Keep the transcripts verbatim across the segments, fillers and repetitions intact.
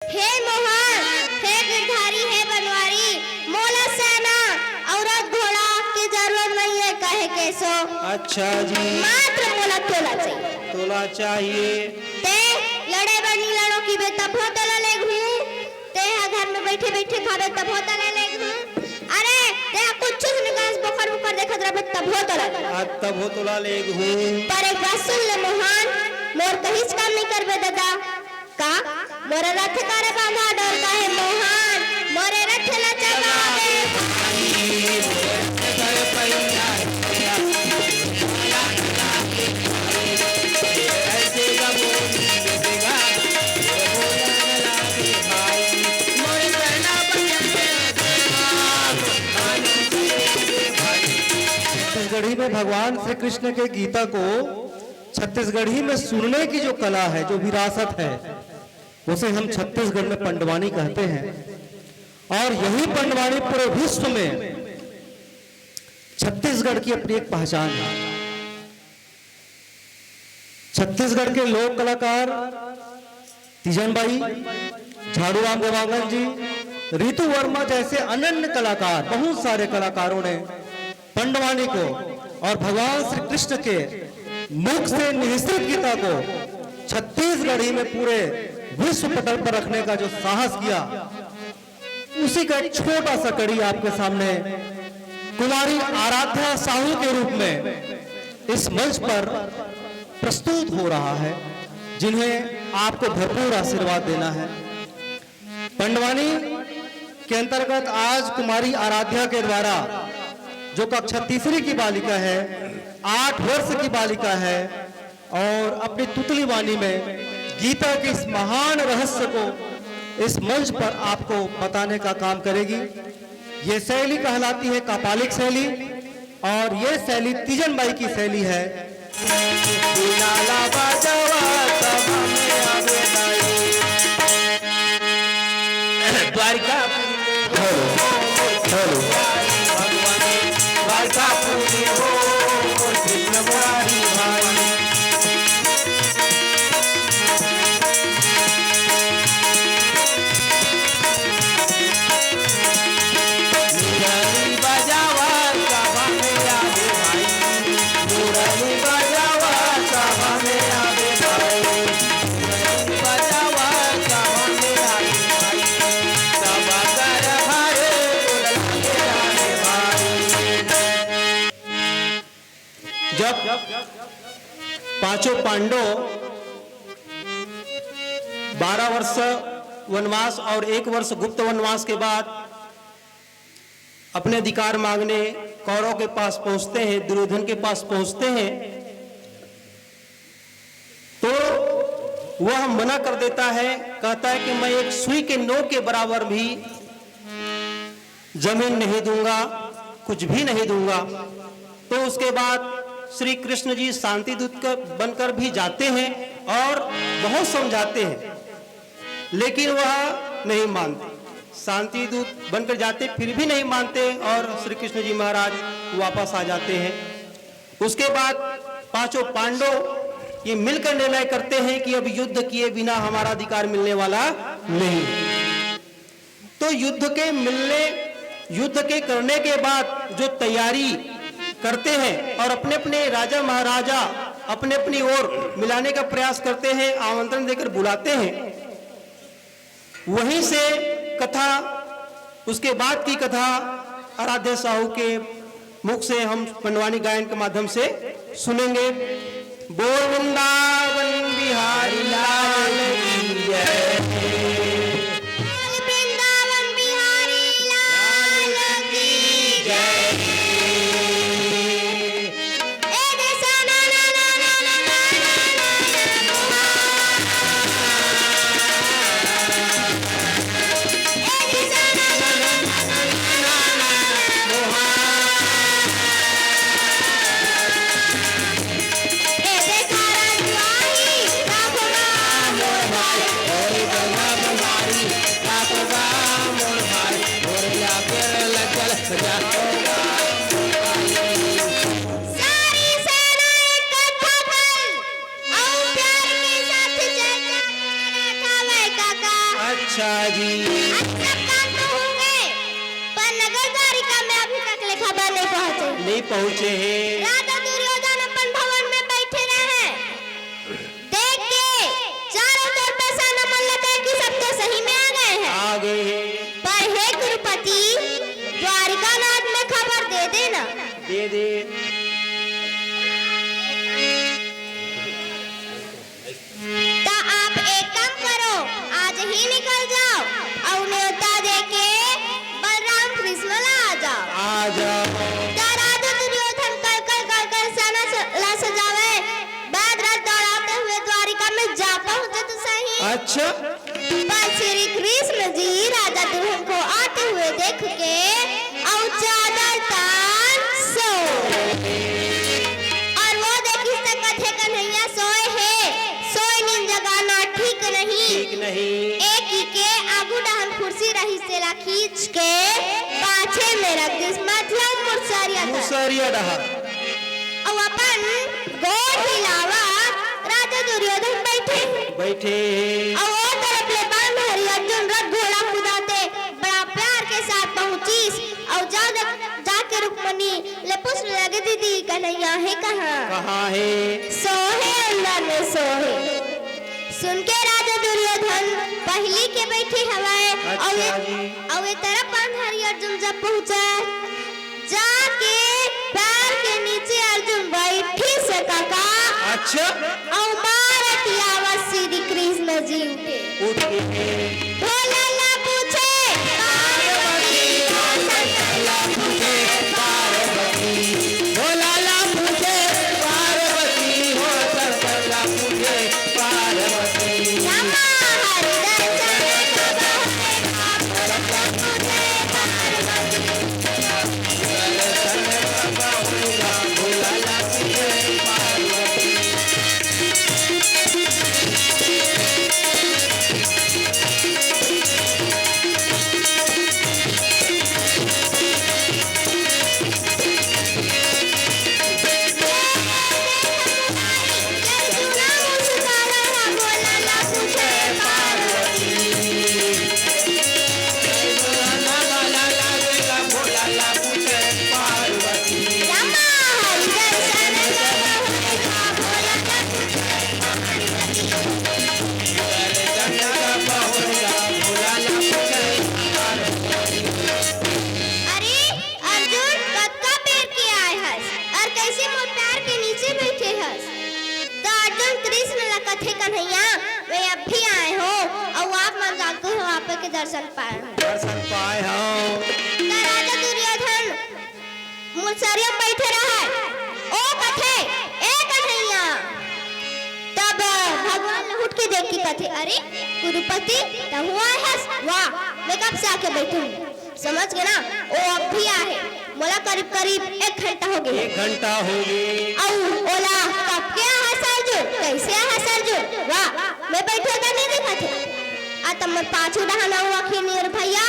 हे मोहन, हे गिरधारी, हे बनवारी, मोला सेना अउ रथ घोड़ा के जरूरत नइये, कहे केसो। अच्छा जी। मात्र मोला तोला चाहिए। तोला चाहिए। ते लड़े बर नी लड़ो किबे तभो तोला लेगहूं। ते ह घर में बइठे बइठे खाबे तभो तोला लेगहूं। अरे, ते ह कुछ सुन के बोखर बोखर देखत रहबे तभो तोला लेगहूं। आ, तभो तोला लेगहूं। पर एक बात सुन ले मोहन, मोर कहीच काम नइ करबे ददा। का? मोरे रथ करे बांधा डोर का हे मोहन, मोरे रथ ला चलावे। छत्तीसगढ़ी में भगवान श्री कृष्ण के गीता को छत्तीसगढ़ी में सुनने की जो कला है, जो विरासत है, उसे हम छत्तीसगढ़ में पंडवानी कहते हैं। और यही पंडवानी पूरे विश्व में छत्तीसगढ़ की अपनी एक पहचान है। छत्तीसगढ़ के लोक कलाकार तीजन बाई, झाड़ू राम देवांगन जी, रितु वर्मा जैसे अनन्य कलाकार, बहुत सारे कलाकारों ने पंडवानी को और भगवान श्री कृष्ण के मुख से निःसृत गीता को छत्तीसगढ़ी में पूरे विश्व पटल पर रखने का जो साहस किया, उसी का एक छोटा सा कड़ी आपके सामने कुमारी आराध्या साहू के रूप में इस मंच पर प्रस्तुत हो रहा है, जिन्हें आपको भरपूर आशीर्वाद देना है। पंडवानी के अंतर्गत आज कुमारी आराध्या के द्वारा, जो कक्षा तीसरी की बालिका है, आठ वर्ष की बालिका है, और अपनी तुतली वाणी में गीता के इस महान रहस्य को इस मंच पर आपको बताने का काम करेगी। ये शैली कहलाती है कापालिक शैली, और ये शैली तीजन बाई की शैली है। जब पांचों पांडव बारह वर्ष वनवास और एक वर्ष गुप्त वनवास के बाद अपने अधिकार मांगने कौरव के पास पहुंचते हैं, दुर्योधन के पास पहुंचते हैं, तो वह मना कर देता है, कहता है कि मैं एक सुई के नोक के बराबर भी जमीन नहीं दूंगा, कुछ भी नहीं दूंगा। तो उसके बाद श्री कृष्ण जी शांति दूत बनकर भी जाते हैं और बहुत समझाते हैं, लेकिन वह नहीं मानते। शांति दूत बनकर जाते, फिर भी नहीं मानते और श्री कृष्ण जी महाराज वापस आ जाते हैं। उसके बाद पांचों पांडव ये मिलकर निर्णय करते हैं कि अब युद्ध किए बिना हमारा अधिकार मिलने वाला नहीं। तो युद्ध के मिलने, युद्ध के करने के बाद जो तैयारी करते हैं और अपने अपने राजा महाराजा अपने अपनी ओर मिलाने का प्रयास करते हैं, आमंत्रण देकर बुलाते हैं, वहीं से कथा, उसके बाद की कथा आराध्य साहू के मुख से हम पंडवानी गायन के माध्यम से सुनेंगे। बोल वृंदावन बिहारी लाल की जय। बोल वृंदावन बिहारी लाल की जय। सारी सेना एकट्ठा कर अउ प्यार के साथ जय जयकार लगावय काका। जी। अच्छा, काम तो होंगे, पर नगर द्वारिका में अभी तक ले खबर नहीं पहुंचे। नहीं पहुंचे हे। राजा दुर्योधन अपन भवन में बैठे रहे। देख के चारों तरफ ऐसा नमन लगा कि सब तो सही में आ गए हैं। आ गए हैं। पर हे कुरुपति, द्वारिका नाथ में खबर दे देना। दे दे। त आप एक काम करो, आज ही निकल जाओ अउ नेवता देके बलराम कृष्ण ला आ जाओ। आ जाओ। त राजा दुर्योधन कल कल कल कल सेना स-, ला सजावे, बाद रात दौड़ाते हुए द्वारिका में जा पहुंचे तो सही। अच्छा। पर श्री कृष्ण जी राजा दुल्हन को आते हुए देख के अउ चादर तान सो। अउ वो देखिस त कथे कन्हैया सोए हे, सोए नींद जगाना ठीक नहीं। ठीक नहीं। एक ही के आगू डहन कुर्सी रहिस, तेला खींच के पाछे में रख दिस, मतलब मुसरिया डहर। मुसरिया डहर। अउ अपन गोड़ हिलावत राजा दुर्योधन बइठे। बइठे। अउ ओ तरफ ले बांधारी अर्जुन रथ घोड़ा कुदाते बड़ा प्यार के साथ पहुंचिस। अउ जा, जा, जाके रुक्मणी ले पूछने लगे, "दीदी, कन्हैया हे कहाँ?" कहाँ हे? "सो हे, अंदर में सो हे।" सुन के राजा दुर्योधन पहिली के बइठे हवय। अच्छा अउ ए, जी। अउ ए तरफ बांधारी अर्जुन जब पहुंचा, जाके पैर के नीचे अर्जुन बइठिस हे काका। अच्छा। अउ मारत आवत श्री कृष्ण जी उठे। उठ के। भोला ला पूछे पार्वती, शंकर ला पूछे पार्वती। भोला ला पूछे पार्वती, हो शंकर ला पूछे पार्वती। रामा हरि दर्शन कब होए, भोला ला पूछे पार्वती। अरे अर्जुन, कतका बेर के आए हस, अउ कइसे मोर पैर के नीचे बइठे हस? त अर्जुन कृष्ण ला कथे, "कन्हैया, मैं अभी आए हों, अउ आप मन जानते हो, आप के दर्शन पाए हों।" दर्शन पाए हों। त राजा दुर्योधन मुसरिया बइठे रहय, ओ कथे, "ए कन्हैया।" तब भगवान ला उठ के देख के कथे, "अरे कुरुपति, तहूँ आए हस? वाह, मैं कब से आके बइठे हूँ।" समझ गे ना, ओ अभी आहे, मोला करीब करीब एक घंटा हो गे। एक घंटा हो गे। अउ ओला कब के आहस अर्जुन, कइसे आहस अर्जुन? वाह, मैं बइठे त नइ दिखत हे। आ त मैं पाछू डहन आहूँ आखिर नइ भइया,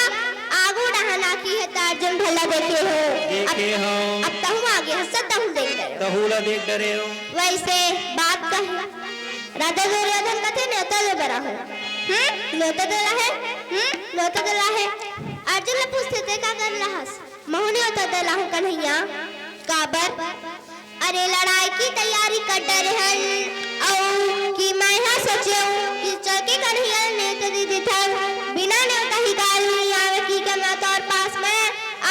आगू डहन आके हे त अर्जुन भला देखे हो। देखे हो। अब तहूँ आगे हस, तहूँ देख डरे हो। तहूँ ला देख डरे हो। वइसे बात कहे, राजा दुर्योधन कथे, "नेवता दे बर आहूँ।" हम्म, नेवता दे ला हे? हम्म, नेवता दे ला हे। अर्जुन ला पूछथे, "ते का करे ला हस?" "महूँ नेवता दे ला हूँ कन्हैया।" "काबर?" "अरे लड़ाई के तैयारी कर डरे हन, अउ कि मैं हा सोचेंव कि चल के कन्हैया नेवता दे देथन, बिना नेवता ही गाल नइ आवे कि के मैं तोर पास में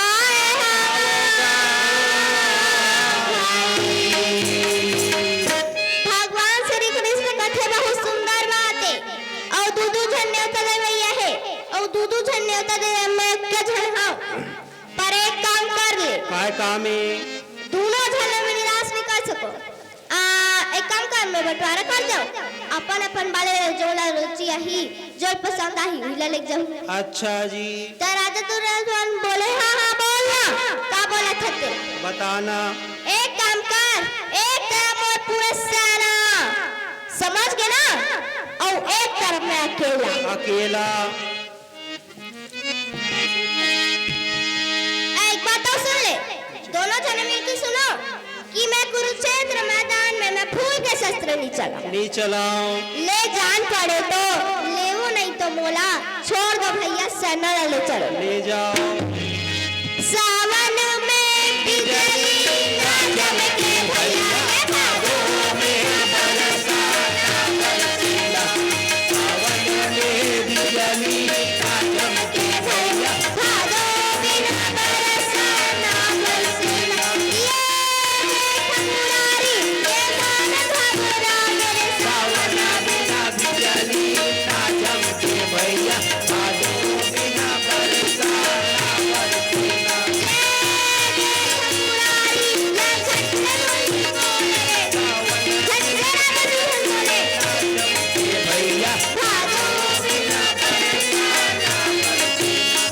आए हंव।" भगवान श्री कृष्ण कथे, "बहुत सुंदर बात हे, अउ दू दू झन नेवता देवइया हे, अउ दू दू झन नेवता देवइया मैं एक झन हंव, पर एक काम कर ले।" काय काम हे? "दूनों झन ला मैं निराश नइ कर सकंव। आ, एक काम कर, मैं बंटवारा कर देंव, अपन अपन बाले जोला रुचि आही, जो पसंद आही, उही ला लेके जाहूँ।" अच्छा जी। त राजा दुर्योधन बोले, "हाँ, हाँ, बोल ना, का बोलत हस ते?" बताना। "एक काम कर, एक तरफ मोर पूरा सेना, समझ गे ना, अउ एक तरफ मैं अकेला।" अकेला। एक बात अउ सुन ले, दूनों झन मिलके सुनो कि मैं कुरुक्षेत्र मैदान में मैं फूल के शस्त्र नइ चलांव। नइ चलांव। ले जान पड़े तो लेवो नइ तो मोला छोड़ दो भैया, सेना ला ले चलो। ले जाओ। सावन में बिजली ना चमके भैया, भादो में ना बरसा ना बरसेला। सावन में बिजली ना चमके भैया, भादो में ना बरसा ना बरसेला। ये देख मुरारी, ये गाना घबरा गे रे सावन में ना बिजली ना चमके भैया, भादो बिना बरसा ना बरसेला। भैया, भादो बिना बरसा ना बरसेला।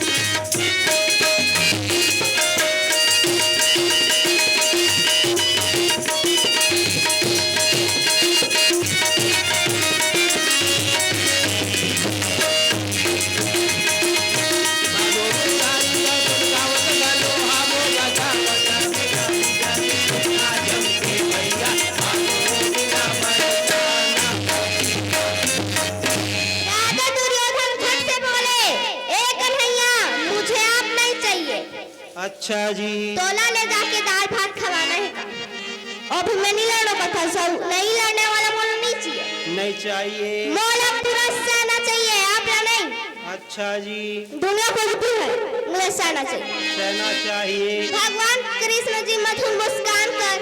राजा दुर्योधन झट से बोले, "ए कन्हैया, मुझे आप नहीं चाहिए।" अच्छा जी। तोला ले जाके दाल भात खवाना हे का? अभी मैं नहीं लड़ो कथा सब, नहीं लड़ने वाला मोला नहीं चाहिए। नहीं चाहिए। मोला पूरा सेना चाहिए, आप ला नहीं। अच्छा जी। दुनिया खोजती है, मुझे सेना चाहिए। सेना चाहिए। भगवान कृष्ण जी मधुर मुस्कान कर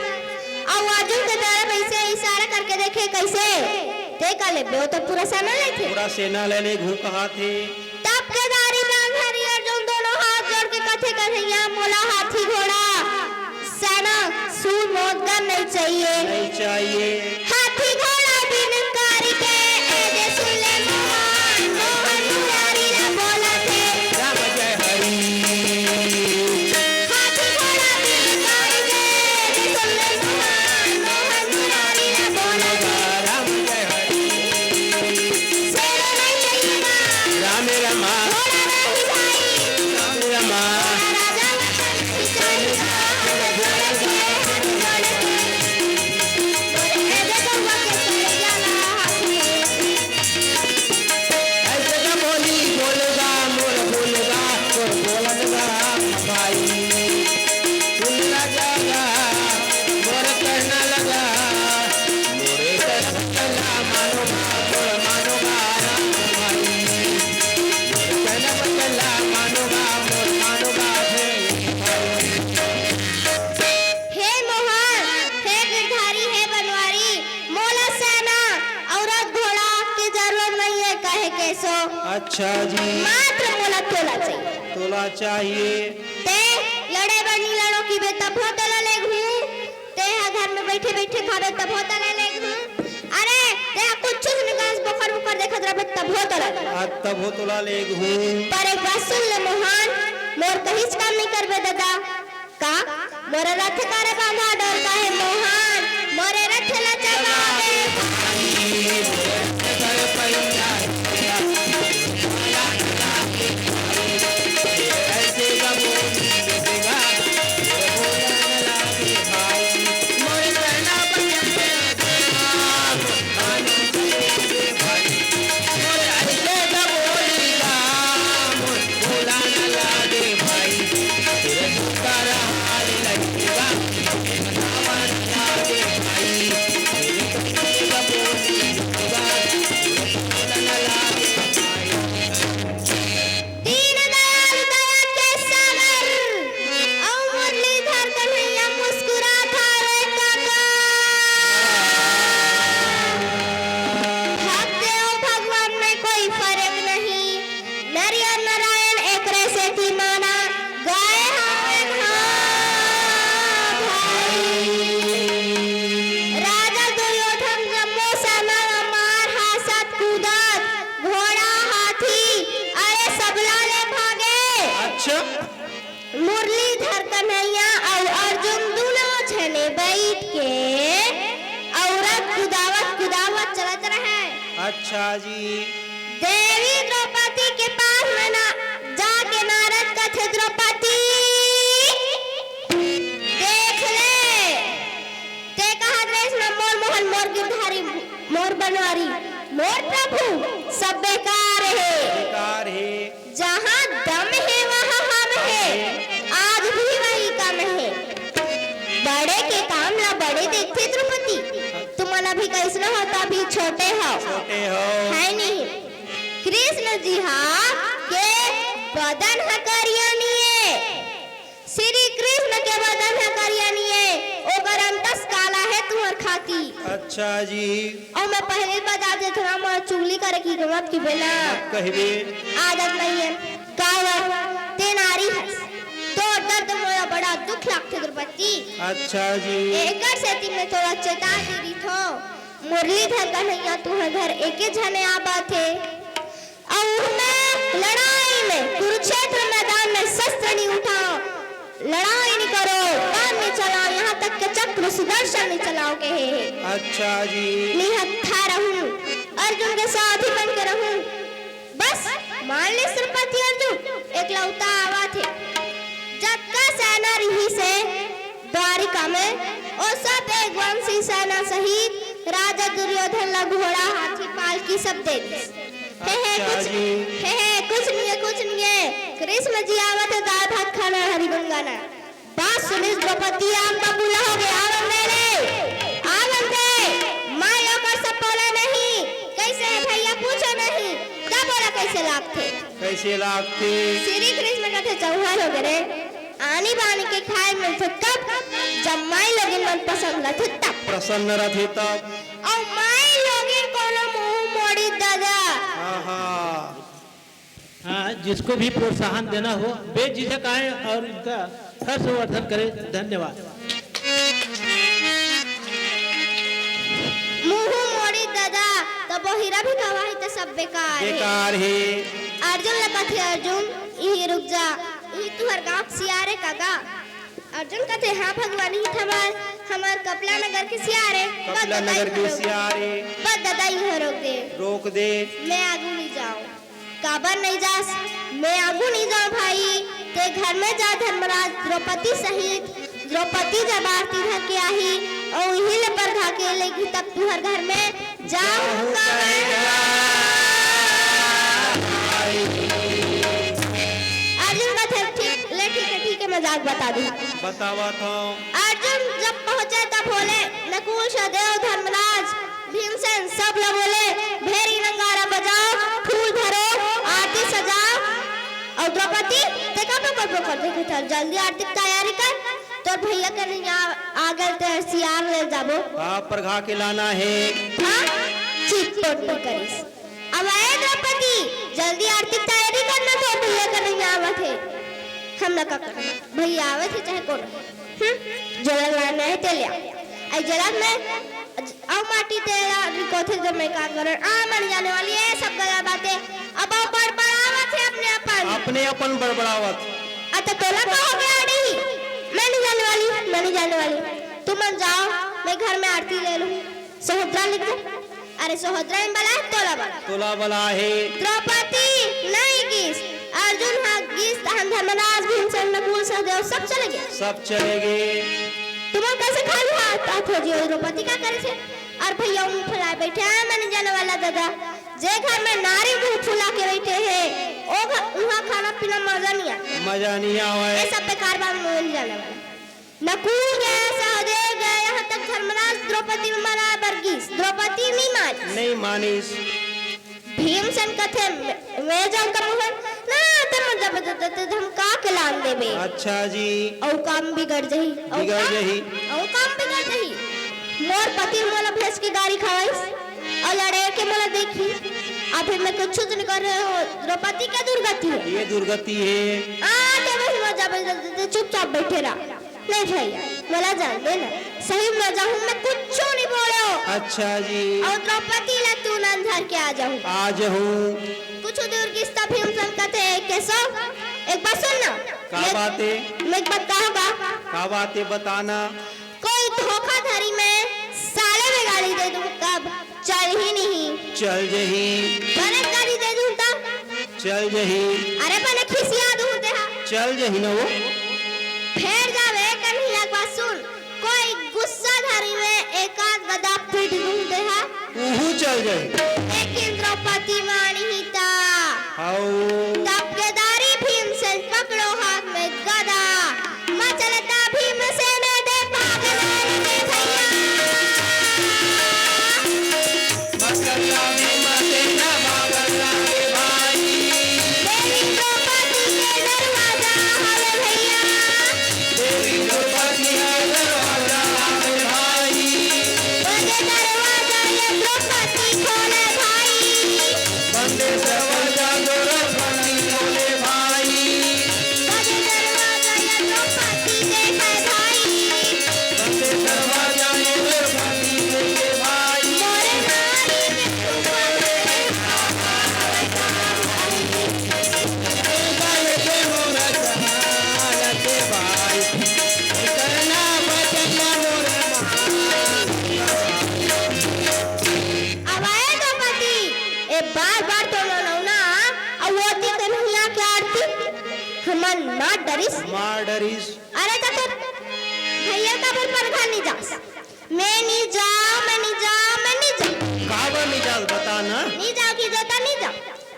अउ अर्जुन के तरफ ऐसे इशारा करके देखे, कैसे? ते का लेबे, वो तो पूरा सेना लेथे। पूरा सेना ले ले घू कहा थे। तब केदारी गांधारी अर्जुन दोनों हाथ जोड़ के कथे, "कन्हैया, मोला हाथी घोड़ा, सेना, सूर मोदगन नहीं चाहिए।" नहीं चाहिए। हाथी घोड़ा बिन कारी के, ए दे सुन ले मोहन, मोहन मुरारी ला बोला थे। राम जय हरी। हाथी घोड़ा बिन कारी के, ए दे सुन ले मोहन, मोहन मुरारी ला बोला थे। राम जय हरी। शेर नहीं चाहिए ना। राम रमा। घोड़ा नहीं भाई। राम रमा। राजा का चाहिए ना। ऐसे का बोली बोलेगा, मोर बोलेगा, तोर बोलन गा भाई। सुन राजा गा, मोर कहना लगा, मोरे कहना चला मानो गा, मोर मानो गा राम भाई। मोर कहना चला मानो गा, मोर मानो गा भाई। हे मोहन, हे गिरधारी, हे बनवारी, मोला सेना अउ रथ घोड़ा के जरूरत नहीं है, कहे केसो। अच्छा जी। मात्र मोला तोला चाहिए। तोला चाहिए। ते लड़े बर नी लड़ो किबे तभो तोला लेगहूं, ते ह घर में बैठे बैठे खाबे तभो तोला लेगहूं। अरे, ते ह कुछ से निकास बोकर बोकर देखत रहबे तभो तोला। आ, तभो तोला लेगहूं। पर एक बात सुन ले मोहन, मोर कहीच काम नहीं करबे दादा। का मोर रथ कर बांधा डोर काहे मोहन, मोरे रथ ला चलावे। दीनदयाल दया के सागर अउ मुरलीधर कन्हैया मुस्कुरात हवे काका। भक्त अउ भगवान में कोई फर्क नहीं। नरियर नारायण एकरे सेती माना गाय हवे ना भाई। राजा दुर्योधन जम्मो सेना ला मार हासत कूदत घोड़ा, हाथी, अरे सबला ले भागे। अच्छा। मुरलीधर कन्हैया अउ अर्जुन दूनों झने बइठ के अउ रथ कुदावत कुदावत चलत रहय। अच्छा जी। देवी द्रौपदी के पास में ना जाके नारद कथे, "द्रौपदी, देख ले, ते कहत रहिस ना मोर मोहन, मोर गिरधारी, मोर बनवारी, मोर प्रभु, सब बेकार हे।" छोटे हो। है नहीं। कृष्ण जी हा के बदन ह करिया निये। श्री कृष्ण के बदन ह करिया निये। ओकर अंतस काला हे तुहर खाती। अच्छा जी। अउ मैं पहले बता देत हंव, मोर चुगली करे के हिम्मत के बेला। कहिबे। आदत नहीं है। काबर? ते नारी हस। तोर दर्द मोला बड़ा दुख लागथे द्रौपदी। अच्छा जी। एकर सेती मैं तोला चेता दे रहिथंव। मुरलीधर कन्हैया तुहर घर एके झने आबत हे। अउ मैं लड़ाई में कुरुक्षेत्र मैदान में शस्त्र नहीं उठाओ, लड़ाई नहीं करो, काम नहीं चलाओ, यहाँ तक के चक्र सुदर्शन नहीं चलाओ कहे हे। अच्छा जी। मैं हत्था रहूं, अर्जुन के सारथी बन के रहूं। बस मान ले श्रीपति अर्जुन, एकलौता आवत हे। जतका सेना रिहिस हे द्वारिका में, ओ सब एक वंशी सेना सहित राजा दुर्योधन ला घोड़ा, हाथी, पालकी सब दे दिस। हे, हे, अच्छा कुछ, जी। हे, हे, कुछ नहीं है, कुछ नहीं है। कृष्ण जी आवत हे, दाल भात खाना, हरि गुण गाना। बात सुनिस द्रौपदी, आम बबूला हो गे, आवन दे रे, आवन दे। माई ओकर सब बोले नहीं, कैसे है भैया पूछो नहीं, तब बोला कैसे लागथे। कैसे लागथे? श्री कृष्ण कथे चौहान हो गे रे, आनी बानी के खाए मिलथे तब, जब माई लोगिन मन पसंद रथे तब। प्रसन्न रथे तब। अउ माई लोगिन कोनो मुंह मोड़ी दादा। आहा। हाँ, जिसको भी प्रोत्साहन देना हो, बेझिझक आए और इनका हर्षवर्धन करें। धन्यवाद। मुंह मोड़ी दादा, तब वो हीरा भी गवाही तो सब बेकार है। बेकार है। अर्जुन ला कथे, अर्जुन, इही रुक जा, इही तुहर गांव के सियारे काका। अर्जुन कथे, हाँ भगवान, इही हमार, हमार कपला नगर के सियारे। कपला नगर के सियारे। बस दादा, इही रोक दे। रोक दे। मैं आगू नहीं जाऊं। काबर नहीं जास? मैं आगू नहीं जाऊं भाई। ते घर में जा धर्मराज, द्रौपदी सहित। द्रौपदी जब आरती धर के आही, अउ इही ले परघा के लेगी, तब तुहर घर में जाहूं कहेगा। अर्जुन कथे, ठीक, ले ठीक है, ठीक है, मजाक बता दूं। बतावत हूं। अर्जुन जब पहुंचे तब बोले, नकुल सहदेव धर्मराज, भीमसेन सब ला बोले, भेरी नंगारा बजाओ, फूल धरो, आरती सजाओ। अउ द्रौपदी, ते का बकर बकर देखत हस? जल्दी आरती के तैयारी कर, तोर भैया के नैया आ गल, ते सियार ले जाबो। हाँ, परघा के लाना है। हाँ, चितपोट नहीं करिस। अब आए द्रौपदी, जल्दी आरती के तैयारी करना, तोर भैया के नैया आवत हे। हम ना का करना, भैया आवत हे चाहे कोन। हम्म, जेला लाना हे ते ले आ। आई जेला मैं अउ माटी तेला रिकोथे तो मैं का करूं? आ, मर जाने वाली है, सब गलत बातें। अब वो बड़बड़ावत है अपने अपन। अपने अपन बड़बड़ावत। अच्छा, तोला का हो गया अड़ी? मैं नहीं जाने वाली, मैं नहीं जाने वाली। तुमन जाओ, मैं घर में आरती ले लूं। सहोदरा लिख दे। अरे सहोदरा इन बला है, तोला बला। तोला बला है। द्रौपदी नहीं गिस। अर्जुन हा गिस, तहन धर्मराज, भीमसेन, नकुल, सहदेव सब चले गए। सब चले गए। तुमन कैसे खाली हाथ आत हो जियो? द्रौपदी का करे छे? अउ भैया मुंह फुलाए बैठे हैं, मैं नहीं जाने वाला दादा। जे घर में नारी मुंह फुला के बैठे हैं, ओ घर, उहाँ खाना पीना मजा नहीं आता। मजा नहीं आवे। ये सब बेकार बात, मैं नहीं जाने वाला। नकुल गए, सहदेव गए, यहाँ तक धर्मराज द्रौपदी ला मनाए बर गिस। द्रौपदी नहीं मानिस। नहीं मानिस। भीमसेन कथे, "मैं, मैं जाऊं का मोहन?" "ना, ते मत जाबे, ते, ते, ते धमका के लान देबे।" अच्छा जी। अउ काम बिगड़ जही। अउ बिगड़ काम, जही। अउ काम बिगड़ जही। मोर पति मोला भेज के गारी खवाइस, अउ लड़े के मोला देखी। अभी मैं कुछ नहीं कर रहे हो, द्रौपदी के दुर्गति है। ये दुर्गति है। आ, ते बस मत जाबे, ते, ते, ते चुपचाप बैठे रहा। नहीं भैया, मोला जान दे ना। सही में जाहूं, मैं कुछो नहीं बोले हो। अच्छा जी। अउ द्रौपदी ला तू नंद धर के आ जाहूं। आ जाहूं। कुछ दूर गिस त भीमसेन कथे, "केशव, एक बात सुन ना।" का बात है? मैं एक बात कहूं का? का बात है, बताना। कोई धोखाधड़ी में साले में गाली दे दूं तब? चलही नहीं। चल जही। बने गाली दे दूं त? चल जही। अरे बने खिसिया दूं तेहा? चल जही ना वो। फेर जाबे कन्हैया, एक बात सुन, कोई गुस्सा धरी में एक आध गदा पीट दूं तेहा? उहू चल जही। लेकिन द्रौपदी मानही ता। हाउ। तब केदारी भीमसेन पकड़ो हाथ में गदा। मचलता भीमसेन दे पागल रे भैया। मचलता मन मार डरिस। मार डरिस। अरे त तोर भैया काबर परघा नी जास? मैं नी जाओं, मैं नी जाओं, मैं नी जाओं। काबर नी जास, बता ना। नी जाओं कहिथों त नी जाओं।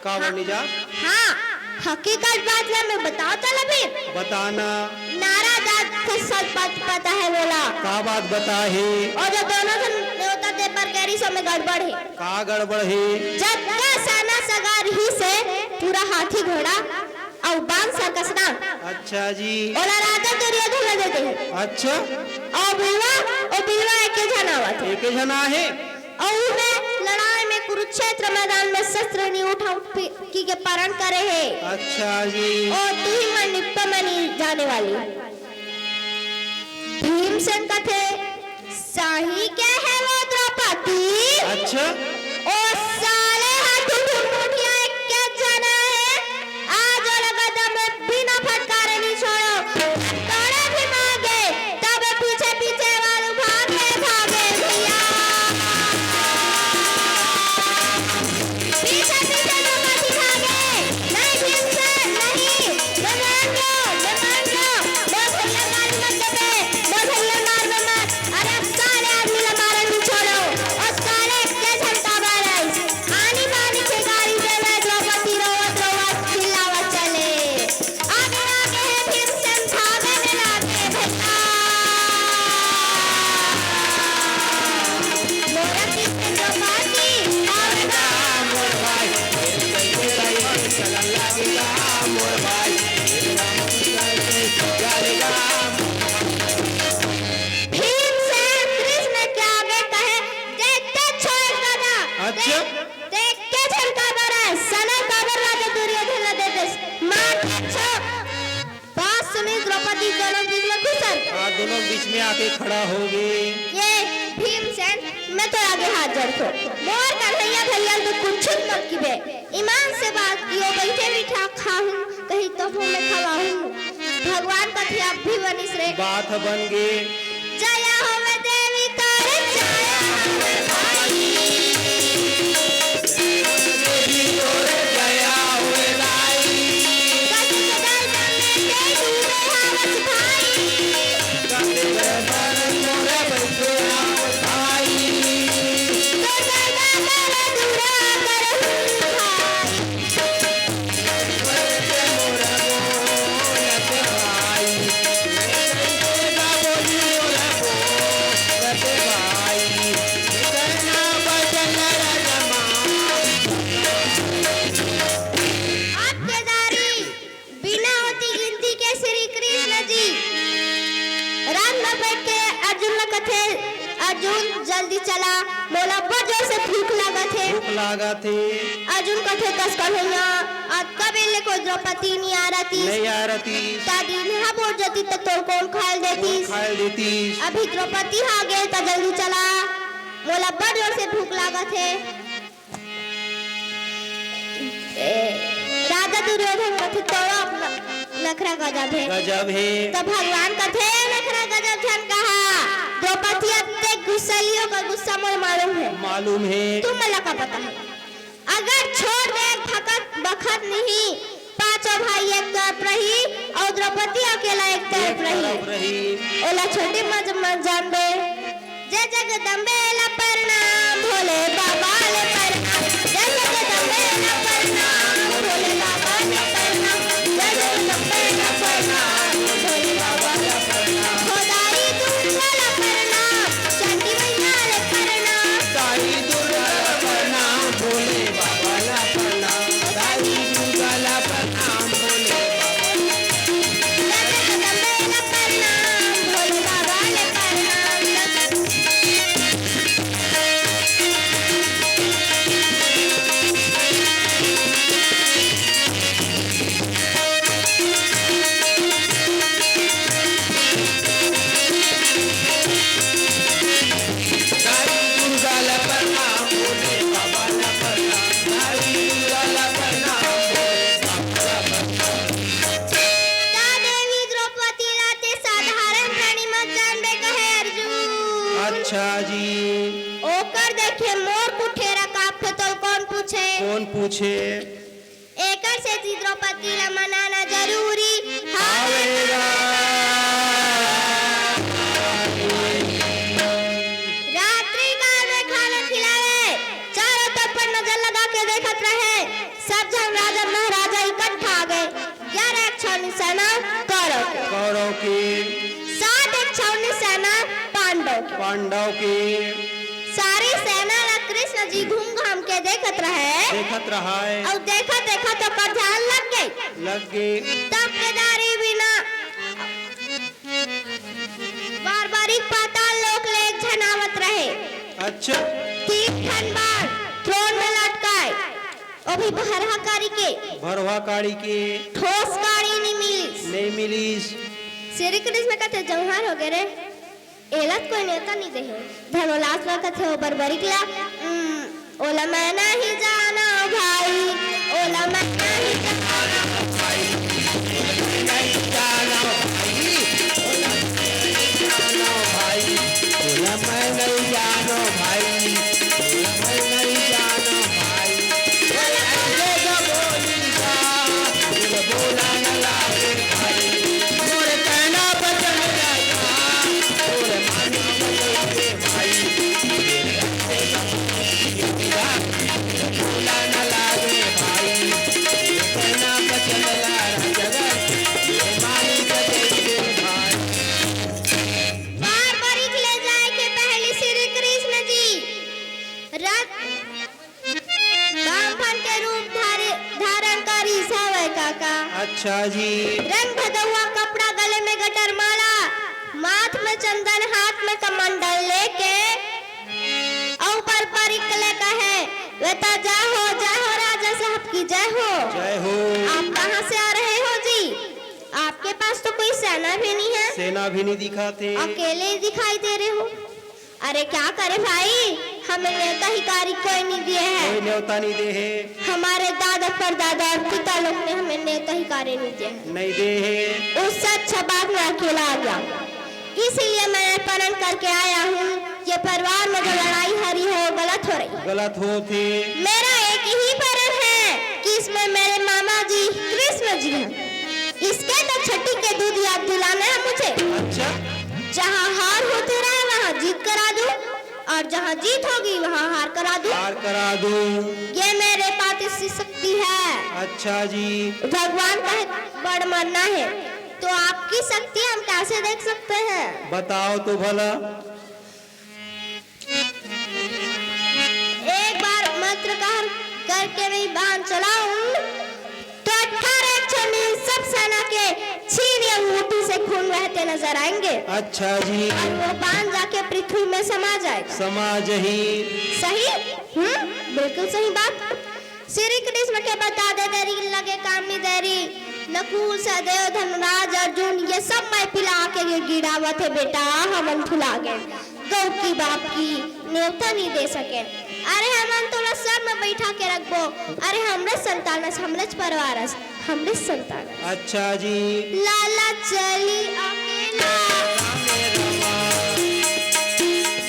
काबर नी जास? हाँ, हकीकत बात ला मैं बताओं त ला फिर। बता ना। नारा जात के सब बात पता है मोला। का बात बता हे? अउ जो दोनों झन नेवता दे बर गे रिहिस ओमे गड़बड़ हे। का गड़बड़ हे? जतका साना सगा रिहिस हे, पूरा हाथी घोड़ा अउ बांस सर्कस ना। अच्छा जी। ओला राजा दुर्योधन ला दे दे। अच्छा। अउ बिलवा, अउ बिलवा एके झन आवत हे। एके झन आहे? अउ में लड़ाई में कुरुक्षेत्र मैदान में शस्त्र नी उठाऊं पि-, कहिके पारण करे हे। अच्छा जी। अउ तुही मन निपट म नी जाने वाली। भीमसेन कथे, सही कहे वो द्रौपदी। अच्छा। ओ साले हा ठुठुर मुठिया एके झन हे। आज ओला गदा में बिना फटकारे नी छोड़ों। तोड़े भी मांगे, तब पीछे पीछे वालू भागे, भागे भैया। पीछे पीछे द्रौपदी भागे। नहीं भीमसेन, नहीं। मैं मान लो, मैं मान लो। मोर भैया मार मत देबे, मोर भैया मार में मत। अरे साले आदमी ला मारे नी छोड़ों। ओ साले एके झन काबर आइस? आनी बानी के गारी देवे, द्रौपदी रोवत रोवत चिल्लावत चले। आगे आगे हे भीमसेन भागन लागे भैया। मोरा पीछे द्रौपदी आवे गा। मोर भाई, चलन लागे गा, मोर भाई। भीमसेन कृष्ण के आगे कहे, "देख, देख, छोड़ दादा, अच्छा। देख, देख, के झन काबर आए, सने काबर राजा दुर्योधन ला दे देस, मार, देख, छोड़।" बात सुनी द्रौपदी दोनों बीच में घुसर गे। हाँ, दोनों बीच में आके खड़ा हो गे। ये भीमसेन, मैं तोर आगे हाथ जोड़थों। मोर कन्हैया भैया ल तो कुछू मत किबे। ईमान से बात कियो, बइठे बइठा खाहूं, कहीं तभो मैं खवाहूं। भगवान कथे अब भी बनिस रे। बात ह बन गे। जया होवे देवी तोर, जया होवे भाई। देवी तोर जया होवे भाई। कथी के दर्शन में के डूबे हावस भाई। कथी के दर्शन मोरे बइठे हावस भाई। तोर दर्शन मोरे दूरा करहूं भाई। आप केदारी बिना होती गिनती के श्री कृष्ण जी रथ में बैठ के अर्जुन ला कथे, "अर्जुन, जल्दी चला, मोला बड़ जोर से भूख लागत हे।" भूख लागत हे। अर्जुन कथे, "कस कन्हैया, अतका बेर ले कोई द्रौपदी नी आ रतिस। नी आ रतिस। त दिन हा बोर जतिस त तोर कोन खाए ल देतिस? कोन खाए ल देतिस? अभी द्रौपदी हा गे त जल्दी चला, मोला बड़ जोर से भूख लागत हे।" ए, राजा दुर्योधन कथे, "तोरो अपना नखरा गजब हे।" गजब हे। त भगवान कथे, "नखरा गजब झन कहा, द्रौपदी अतेक गुस्सैली, ओकर गुस्सा मोला मालूम हे।" मालूम हे। तुमन ला का पता हे? अगर छोड़ दे भगत बखत नहीं, पांचों भाई एक तरफ रही अउ द्रौपदी अकेला एक तरफ एक रही। तरफ रही। ओला छोटे मत, मत जानबे। जय जगदम्बे ला प्रणाम, भोले बाबा ले प्रणाम। जय जगदम्बे ला प्रणाम, भोले बाबा ले प्रणाम। जय जगदम्बे ला प्रणाम, भोले बाबा ले प्रणाम। हो दाई दुर्गा ला प्रणाम, चंडी मैया ले प्रणाम। दाई दुर्गा ला प्रणाम, भोले बाबा ला प्रणाम। दाई दुर्गा ला प्रणाम, भोले बाबा ला। जय जगदम्बे ला प्रणाम, भोले बाबा ले प्रणाम। ता देवी द्रौपदी ला ते साधारण प्राणी मत जानबे कहे अर्जुन। अच्छा जी। ओकर देखे मोर कुठेरा कांपथे, तोला कोन पूछे? कोन पूछे? एकर सेती द्रौपदी ला मनाना जरूरी कौरव के। सात एक छौनी सेना पांडव के। पांडव के। सारी सेना ला कृष्ण जी घूम घाम के देखत रहे। देखत रहे। अउ देखत देखत ओकर ध्यान लग गई। लग गई। तब केदारी बिना बर्बरीक पाताल लोक ले एक झन आवत रहे। अच्छा। तीन ठन बाण त्रोण में लटकाए। ओ भी भरहा काड़ी के। भरहा काड़ी के। ठोस काड़ी नहीं मिलिस। नहीं मिलिस। श्री कृष्ण कथे, "जौहार हो गए रे, एला तो कोई नेवता नहीं दे हे।" धर्मराज ला कथे, ओ बर्बरीक ला, "उम, ओला मैं नहीं जानो भाई, ओला मैं नहीं जानो भाई, नहीं जानो भाई, ओला मैं नहीं जानो भाई, ओला मैं नहीं जानो भाई, ओला मैं नहीं जानो भाई।" बाण बरिक ले जाए के पहली श्री कृष्ण जी रथ बामन के रूप धारे, धारण करिस हवय काका। अच्छा जी। रंग भदौआ कपड़ा, गले में गटर माला, माथ में चंदन, हाथ में कमंडल लेके अउ बर्बरीक ले कहे, "बेटा जय हो, जय हो राजा साहब की जय हो।" जय हो। आप कहाँ से आ रहे हो जी? आपके पास तो कोई सेना भी नहीं है। सेना भी नहीं दिखाते। अकेले ही दिखाई दे रहे हो। अरे क्या करे भाई, हमें नेवता हिकारी कोई नहीं दिए है। कोई नेवता नहीं दे है। हमारे दादा परदादा और पिता लोग ने हमें नेवता हिकारी नहीं दिए है। नहीं दे है। उससे अच्छा बात मैं अकेला आ गया, इसीलिए मैं प्रण करके आया हूँ। ये परिवार में जो लड़ाई हरी हो, गलत हो रही। गलत होथे। मेरा एक ही प्रण है कि इसमें मेरे मामा जी कृष्ण जी हैं। इसके तो छठी के दूध याद दिलाना है मुझे। अच्छा। जहाँ हार होते रहे वहाँ जीत करा दूं और जहाँ जीत होगी वहाँ हार करा दूं। हार करा दूं। ये मेरे पास इतनी शक्ति है। अच्छा जी। भगवान कहे बड़ मरना है तो आपकी शक्ति हम कैसे देख सकते हैं? बताओ तो भला। एक बार मंत्र कहर करके मैं बाण चलाऊं तो अठारह छनी सब सेना के छीन या अंगूठी से खून बहते नजर आएंगे। अच्छा जी। और वो बाण जाके पृथ्वी में समा जाएगा। समा जही। सही? हम्म, बिल्कुल सही बात। श्री कृष्ण के बता दे देरी लगे काम नहीं देरी। नकुल सहदेव धर्मराज अर्जुन ये सब मैं पिला के गिरावत है बेटा, हमन फुला गए। गौ की बाप की नेवता नहीं दे सके। अरे हमन तोला सर में बैठा के रखबो। अरे हमरे संतान अस, हमरे परिवार अस, हमरे संतान अस। अच्छा जी। लाला चली अकेला।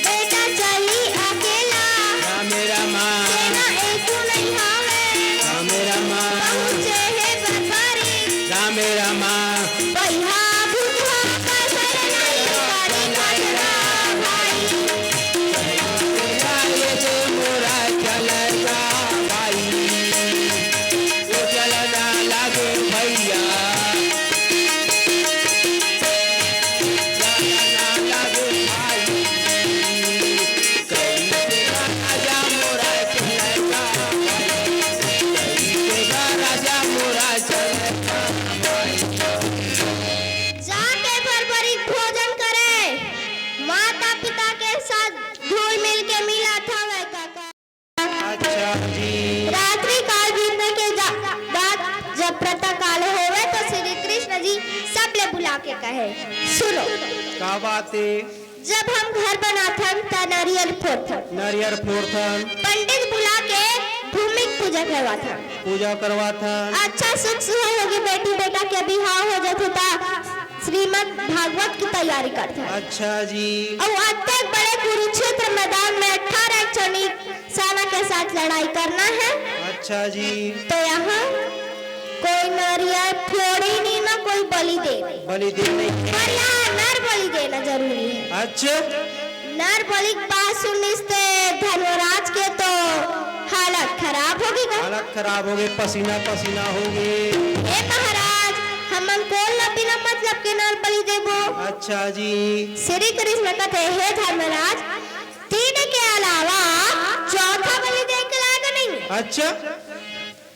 बेटा चली अकेला। रामे रामा। सेना एको नहीं हावे। रामे रामा। पहुँचे हे बर्बरीक। रामे रामा। पहिया भुतवा का शरण आई, करी कटना भाई। जाके बर्बरीक भोजन करे, माता पिता के साथ घुल मिल के मिलत हवय काका। अच्छा जी। रात्रि काल बीतने के जा-, बाद जब प्रातः काल होवे तो श्री कृष्ण जी सबले बुला के कहे, सुनो। का बात है? जब हम घर बनाथन त नरियर फोड़थन। नरियर फोड़थन। पंडित बुला के भूमि पूजा करवाथन। पूजा करवाथन। अच्छा सुख सुहाग होगे, बेटी बेटा के बिहाव हो जथे त श्रीमद् भागवत की तैयारी करथन। अच्छा जी। अउ अतेक बड़े कुरुक्षेत्र मैदान में अठारह एक छनी सेना के साथ लड़ाई करना है। अच्छा जी। तो यहाँ कोई नरियर फोड़े नहीं, ना कोई बलि दे। बलि दे नहीं। पर यहाँ नर बलि देना जरूरी है। अच्छा। नर बलि के बात सुनिस ते धर्मराज के तो हालत खराब होगे गा। हालत खराब होगे, पसीना पसीना होगे। हे महाराज, हमन कोन ला बिन मतलब के नर बलि देबो। अच्छा जी। श्री कृष्ण कथे, हे धर्मराज, तीन के अलावा चौथा बलि दे के लायक नहीं। अच्छा।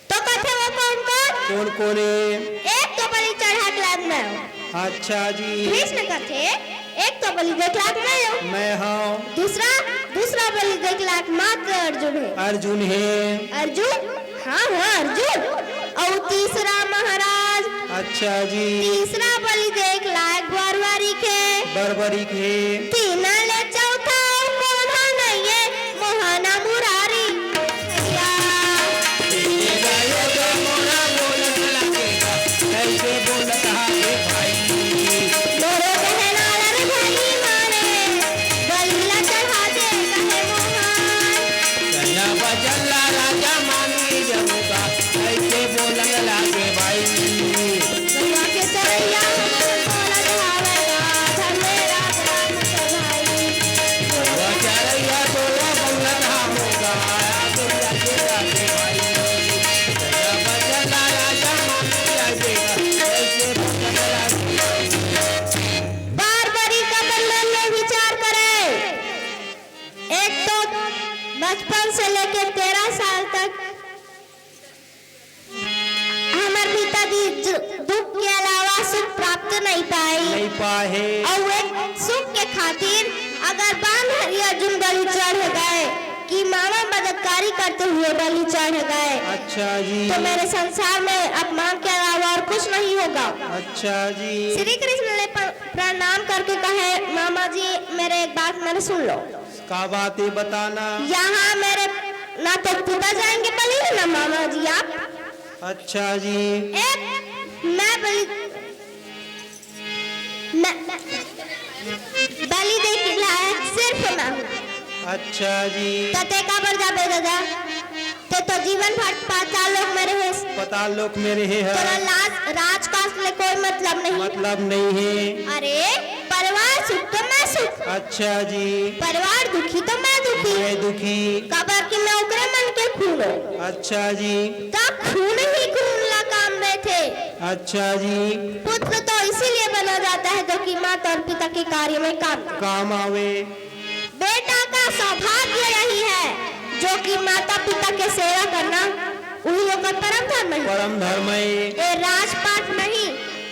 तो कथे, वो कौन कौन? कौन कौन है? एक तो बलि चढ़ा के लायक मैं हूँ। अच्छा जी। कृष्ण कथे, एक तो बलि दे के लायक मैं हूँ। मैं हूँ। दूसरा, दूसरा बलि दे के लायक मात्र अर्जुन है। अर्जुन है। अर्जुन? हाँ, हाँ, अर्जुन। और तीसरा महाराज। अच्छा जी। तीसरा बलि दे के लायक बर्बरीक है। बर्बरीक है। तीन ले चौथा कोन्हा नहीं है, मोहना मुरारी। या। कैसे बोलत हा रे भाई? तोरो कहना रे भाई माने, बलि ला चढ़ा दे कहे मोहन। सैया बजला राजा मानी जब का, कैसे बोलन लागे भाई। गंगा के तरैया हमन बोलत हावय गा, धर्मे राज राम के भाई। गंगा चरैया तोला बोलत हावय गा, दुनिया के राखे भाई। गंगा बचला राजा मानी जाए गा, कैसे बोलत लागे। बार बारी कमल में विचार करे। एक तो बचपन से लेके तेरह साल तक हमर पिताजी ज-, दुख के अलावा सुख प्राप्त नहीं पाए। नहीं पाए। और एक सुख के खातिर अगर बांध हरिया जुन बलि चढ़ गए कि मामा मददकारी करते हुए बलि चढ़ गए, अच्छा जी। तो मेरे संसार में अपमान के अलावा और कुछ नहीं होगा। अच्छा जी। श्री कृष्ण ने प-, प्रणाम करके कहे, मामा जी, मेरे एक बात मेरे सुन लो। का बात है, बताना। यहाँ मेरे ना तो पिता जाएंगे बलि, ना मामा जी आप। अच्छा जी। एक मैं बलि, मैं बलि दे के लायक सिर्फ मैं हूँ। अच्छा जी। त ते काबर जाबे दादा? ते तो जीवन भर पाताल लोक में रहे। पाताल लोक में रहे है। तोला लाज, राजकाज ले कोई मतलब नहीं। मतलब नहीं है। अरे, परिवार सुख तो मैं सुख। अच्छा जी। परिवार दुखी तो मैं दुखी। मैं दुखी। काबर कि मैं ओकरे मन के खून हूँ। अच्छा जी। त खून ही खून ला काम देथे। अच्छा जी। पुत्र तो इसीलिए बना जाता है, जो कि माता और पिता के कार्य में काम, काम आवे। बेटा का सौभाग्य यही है, जो कि माता पिता के सेवा करना, वही ओकर परम धर्म है। परम धर्म है। ए राजपाट नहीं,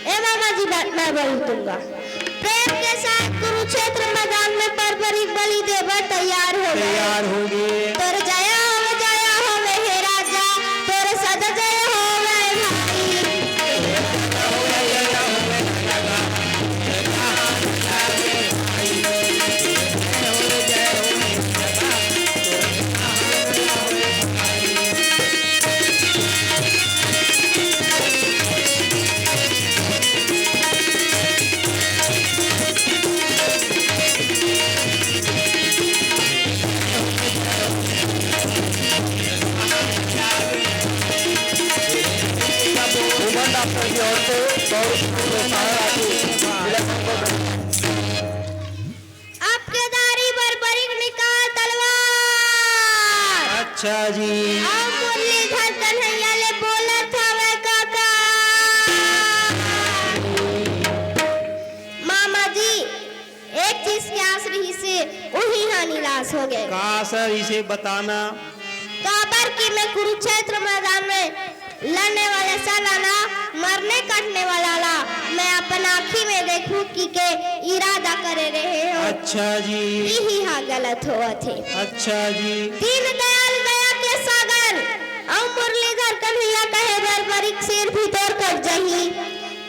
ए मामा जी, मैं, मैं बोल दूंगा। प्रेम के साथ कुरुक्षेत्र मैदान में बर्बरी बलि देबर तैयार हो गए। तैयार हो गए। तोर जया होवे, जया होवे हे राजा, तोर सदा जय होवे भाई। उमर डॉक्टर की ओर से बहुत प्रोत्साहन राशि जिला संपर्क। अब केदारी बर्बरीक निकाल तलवार। अच्छा जी। अब मुरलीधर कन्हैया ले बोलत हवे काका। मामा जी, एक चीज के आस रहिसे, उही हा निराश हो गए। का आस रहिसे बताना। काबर कि मैं कुरुक्षेत्र मैदान में लड़ने वाले साला ला, मरने काटने वाला ला मैं अपन आँखी में देखूं कि के इरादा करे रहे हो। अच्छा जी। इही हा गलत होवत हे। अच्छा जी। दीन दयाल दया के सागर अउ मुरलीधर कन्हैया कहे बर्बरीक सिर भी तोर कट जाही।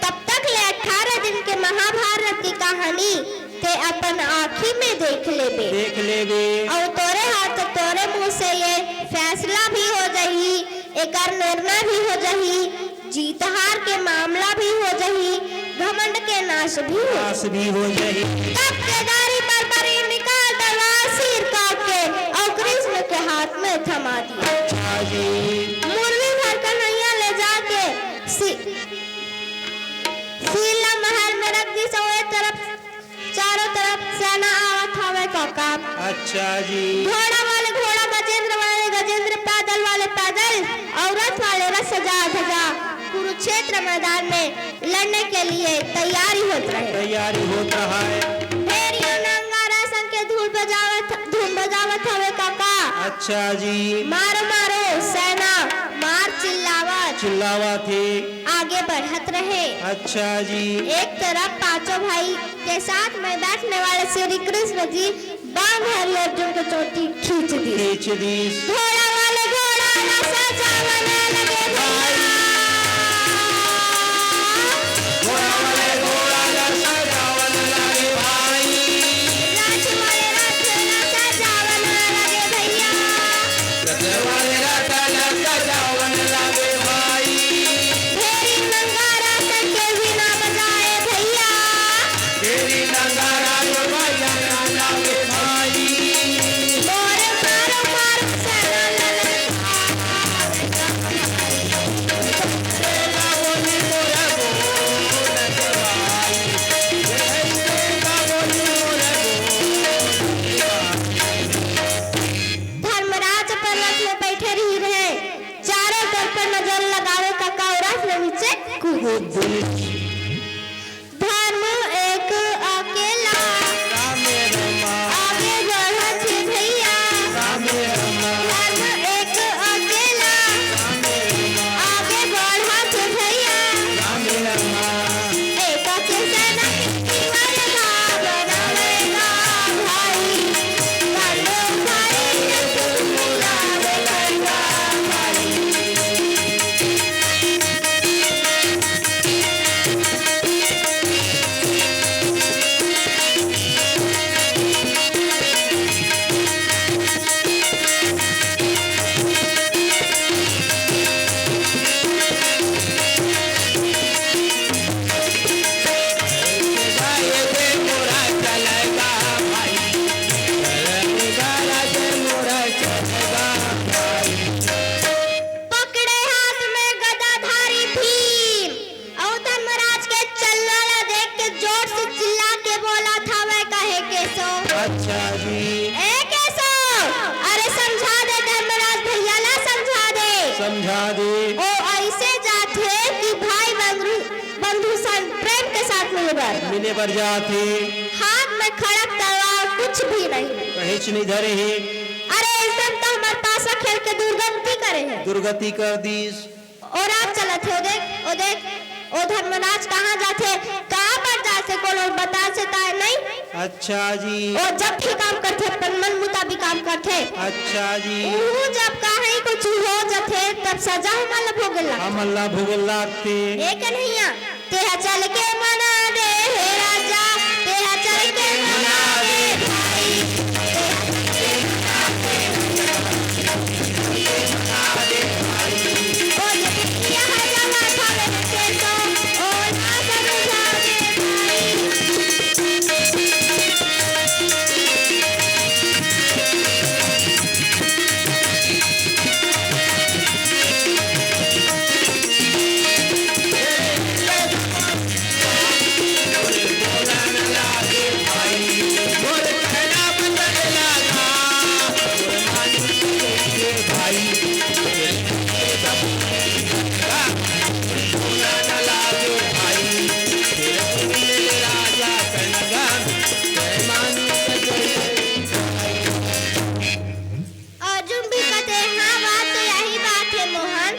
तब तक ले अठारह दिन के महाभारत की कहानी ते अपन आँखी में देख लेबे। देख लेबे। अउ तोरे हाथ, तोरे मुंह से ये फैसला भी हो जाही, एकर निर्णय भी हो जाही, जीत हार के मामला भी हो जाही, घमंड के नाश भी हो। नाश भी हो जाही। तब केदारी बर्बरी निकाल तलवार सिर काट के अउ कृष्ण के हाथ में थमा दिया। अच्छा जी। मुरलीधर कन्हैया ले जाके सि-, सिर ला महल में रख दिस अउ ए तरफ चारों तरफ सेना आवत हवे काका। अच्छा जी। घोड़ा वाले घोड़ा, गजेंद्र वाले गजेंद्र, पैदल वाले पैदल, अउ रथ वाले रथ सजा धजा। क्षेत्र मैदान में लड़ने के लिए तैयारी होत रहे। तैयारी होत रहा है। भेरी नंगारा संग के धुन बजावत, धुन बजावत हवे काका। अच्छा जी। मारो मारो सेना मार चिल्लावत चिल्लावत हे। आगे बढ़त रहे। अच्छा जी। एक तरफ पांचों भाई के साथ में बैठने वाले श्री कृष्ण जी बांध हरि अर्जुन के चोटी खींच दी। खींच दी। घोड़ा वाले घोड़ा ला सजावन लगे भैया। घोड़ा वाले घोड़ा ला सजावन लगे भाई। रथ वाले रथ ला सजावन लगे भैया। रथ वाले रथ ला सजावन लगे भाई। भेरी नंगारा संग के बीना बजाए भैया। भेरी नंगारा जो भैया ना लागे भाई। मोरे मारो मारो सरल धर्मराज अपन रथ में बैठे रही रहे। चारों तरफ नजर लगावे काका, रथ में नीचे कूद। धर्म एक अकेला आगे बढ़त हे भैया। धर्म एक अकेला आगे बढ़त हे भैया। एका के सेना के दीवार का बनावेगा भाई। पकड़े हाथ में गदाधारी भीम अउ धर्मराज के चलना ला देख के जोर से चिल्ला के बोलत हवय, कहे केसो। अच्छा जी। ए केसो, अरे समझा दे धर्मराज भैया ला, समझा दे। समझा दे। ओ ऐसे जाथे कि भाई बंधु, बंधु सन प्रेम के साथ मिले बर। मिले बर जाथे। हाथ में खड़क तलवार कुछ भी नहीं। कहेच नहीं धरे हे। अरे एकदम तो हमर पासा खेल के दुर्गति करे हे। दुर्गति कर दीस। ओ रात चलत हे, ओ देख, ओ देख, ओ धर्मराज कहाँ जाथे, कहाँ पर जाथे, कोनो बता से ताय नहीं। अच्छा जी। ओ जब भी काम करथे, अपन मन मुताबिक काम करथे। अच्छा जी। उहू जब कहीं कुछ हो जाथे, तब सजा हमन ला भोगे ला। हमन ला भोगे लागथे। ए कन्हैया, तेहा चल के मना दे हे राजा, तेहा चल के मना दे भाई। ओ ये बिटिया है जवा थावे के सो, ओ ना समझा दे भाई। अर्जुन भी कथे, "हाँ, बात तो यही बात है मोहन।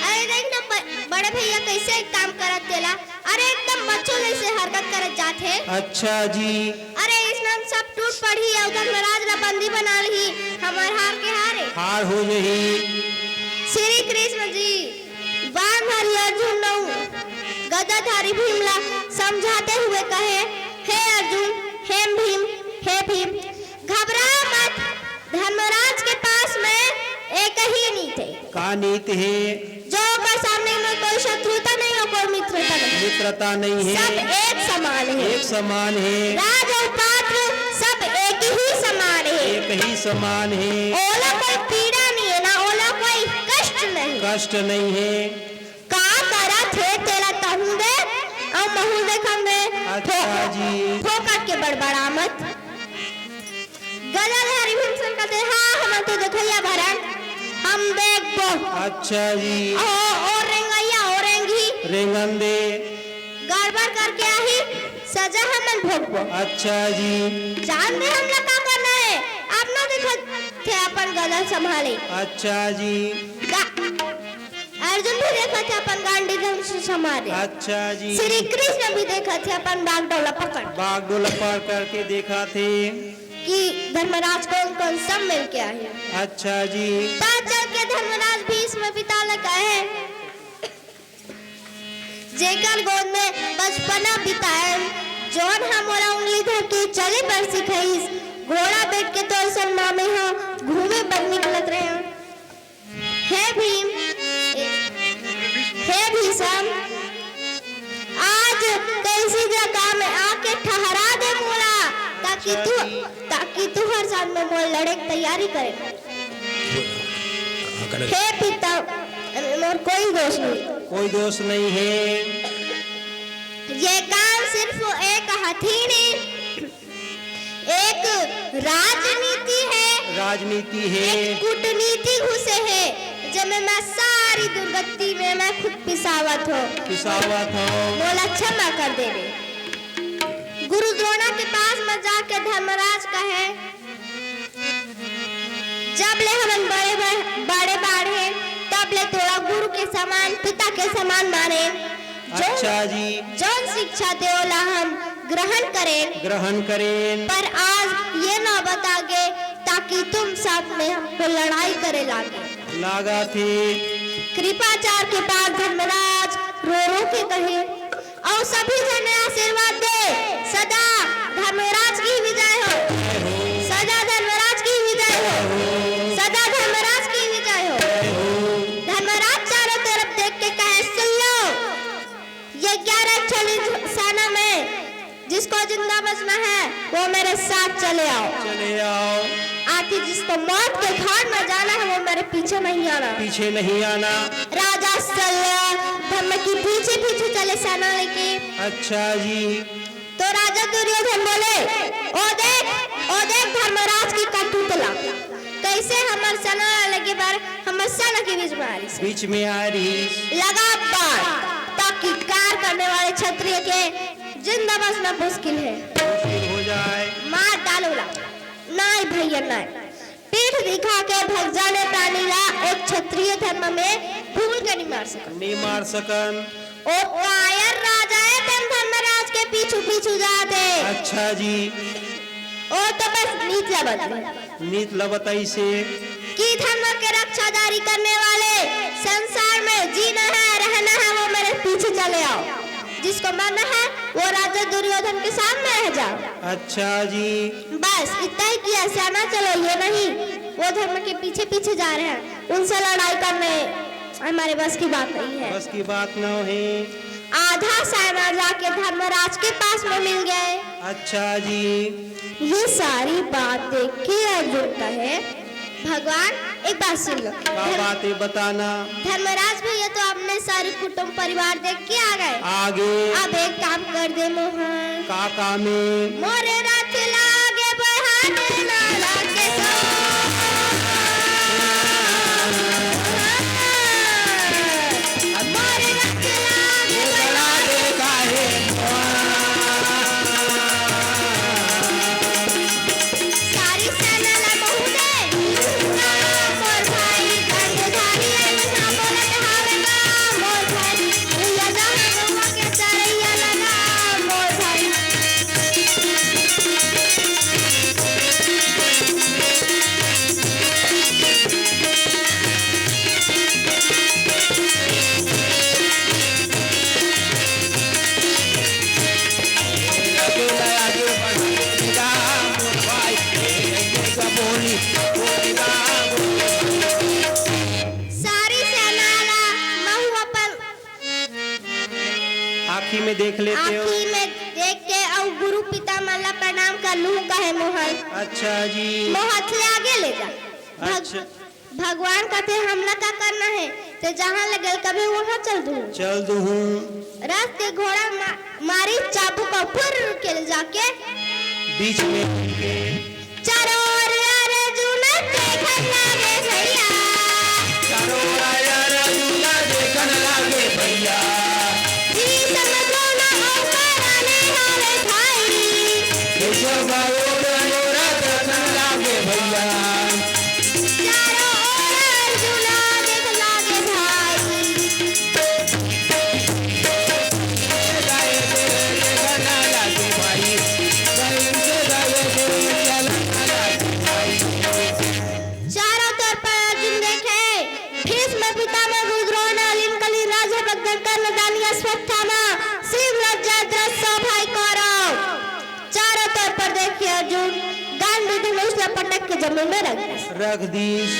अरे देख ना, ब-, बड़े भैया कैसे काम करत तेला। अरे एकदम बच्चों जैसे हरकत करत जात है।" अच्छा जी। अरे इसमें हम सब टूट पड़ही, अउ धर्मराज ला बंदी बना लही, हमर हार के हारे। हार हो जही। श्री कृष्ण जी बाण धारी अर्जुन अउ गदाधारी भीम ला समझाते हुए कहे, "हे अर्जुन, हे भीम, हे भीम, घबरा मत, धर्मराज के पास में एक ही नीत हे।" का नीत हे? जो ओकर सामने में कोई शत्रुता नहीं, ओकर मित्रता नहीं। मित्रता नहीं हे। सब एक समान हे। एक समान हे। राज अउ पात्र सब एक ही समान हे। एक ही समान हे। ओला कोई पीड़ा नहीं हे ना, ओला कोई कष्ट नहीं। कष्ट नहीं हे। का करत हे तेला तहूं दे अउ महूं देखन दे। अच्छा जी। फोकट के बड़बड़ा मत। गदाधारी भीमसेन कथे, "हाँ, हमन तो देखइया भरन, हम देखबो।" अच्छा जी। ओ, ओ रेंगइया, ओ रेंगही, रेंगन दे। गड़बड़ करके आही, सजा हमन भोगबो। अच्छा जी। जान दे हमला का करना हे, अपना देखत हे अपन गदा संभाले। अच्छा जी। गा-, अर्जुन भी देखत हे अपन गांडी धनुष संभाले। अच्छा जी। श्री कृष्ण भी देखत हे अपन बागडोला पकड़। बागडोला पकड़ करके देखत हे। कि धर्मराज कोन कोन सब मिल के आए। अच्छा जी। ता चल के धर्मराज भीष्म पिता ल कहे, जेकर गोद में बचपना बिताएन, जोन ह मोला उंगली धर के चले बर सिखाइस, घोड़ा बैठ के तोर संग मामे ह घूमे बर निकलत रहेन। हे भीम, हे भीषम, आज कइसी जगह में आके ठहरा दे मोला, ताकि तू, ताकि तू हर साथ में मोर लड़े के तैयारी करे। हे पिता, मोर कोई दोष नहीं। कोई दोष नहीं है। ये काम सिर्फ एक हथीनी एक राजनीति है, राजनीति है। एक कूटनीति घुसे है, जेमे मैं सारी दुर्गति में मैं खुद पिसावत हो। पिसावत हो। मोला क्षमा कर देवे। गुरु द्रोणा के पास में जाके धर्मराज कहे, जब ले हमन बड़े बड़-, बड़े बाढ़े, तब ले तोला गुरु के समान, पिता के समान माने। जो अच्छा जी। जौन शिक्षा दे ओला हम ग्रहण करें। ग्रहण करें। पर आज ये नौबत आ गए ताकि तुम साथ में हमको लड़ाई करे लागे। लागा थे। कृपाचार के पास धर्मराज रो रो के कहे, और सभी जन आशीर्वाद दे, सदा धर्मराज की विजय हो, सदा धर्मराज की विजय हो, सदा धर्मराज की विजय हो। धर्मराज चारों तरफ देख के कहे, सुन लो, ये ग्यारह चली सेना में जिसको जिंदा बचना है, वो मेरे साथ चले आओ। चले आओ। आती जिसको मौत के घाट में जाना है, वो मेरे पीछे नहीं आना। पीछे नहीं आना। राजा शल्य धर्म की पीछे पीछे चले सेना लेके। अच्छा जी। तो राजा दुर्योधन बोले, ओ देख, ओ देख धर्मराज की करतूत ला, कैसे हमर सेना लगे बर हमर सेना के बीच में आ रही। बीच में आ रही। लगा बाण, ताकि कार करने वाले क्षत्रिय के जिंदा बचना मुश्किल है। मुश्किल हो जाए। मार डालो ला। नाई भैया नाई। पीठ दिखा के भग जाने प्राणी ला एक क्षत्रिय धर्म में भूल के नहीं मार सकन। नहीं मार सकन। ओ कायर राजा है, तेन धर्मराज के पीछू पीछू जाते। अच्छा जी। ओ तो बस नीत ला बता। नीत ला बताइसे। कि धर्म के रक्षादारी करने वाले संसार में जीना है, रहना है, वो मेरे पीछे चले आओ। जिसको मरना है, वो राजा दुर्योधन के सामने रह जाओ। अच्छा जी। बस इतना ही किया, सेना चलो, ये नहीं, वो धर्म के पीछे पीछे जा रहे हैं, उनसे लड़ाई करने हमारे बस की बात नहीं है। बस की बात न है। आधा सेना जाके धर्मराज के पास में मिल गए। अच्छा जी। ये सारी बात देख के अर्जुन कहे, भगवान, एक बात सुन लो। का धर्म- बात है, बताना। धर्मराज भैया, तो आपने सारे कुटुंब परिवार देख के आ गए। आगे। अब एक काम कर दे मोहन। का काम है? मोरे रथ लागे बहाने लाला के सो। मोरे रथ लागे बहाने। सारी सेना ला महू दे। मोर भाई गंगधारी अइसन बोलत हावे गा, मोर भाई। भैया जहाँ गौवा के चरैया लगा, मोर भाई। सारी सेना ला महू अपन आँखी में देख लेते हो। आँखी में देख के अउ गुरु पिता मन ला प्रणाम कर लूँ, कहे मोहन। अच्छा जी। मोहन ले आगे ले जा। भग-, अच्छा। भगवान कथे, हमला का करना है, ते जहाँ ले गेल कभी वहाँ चल दूँ। चल दूँ। रथ के घोड़ा मा-, मारी चाबुक अउ फुर्र के ले जाके बीच में के चारों ओर अर्जुन देखन लागे भैया। चारों ओर अर्जुन देखन लागे भैया। जमीन में रख दिस। रख दिस।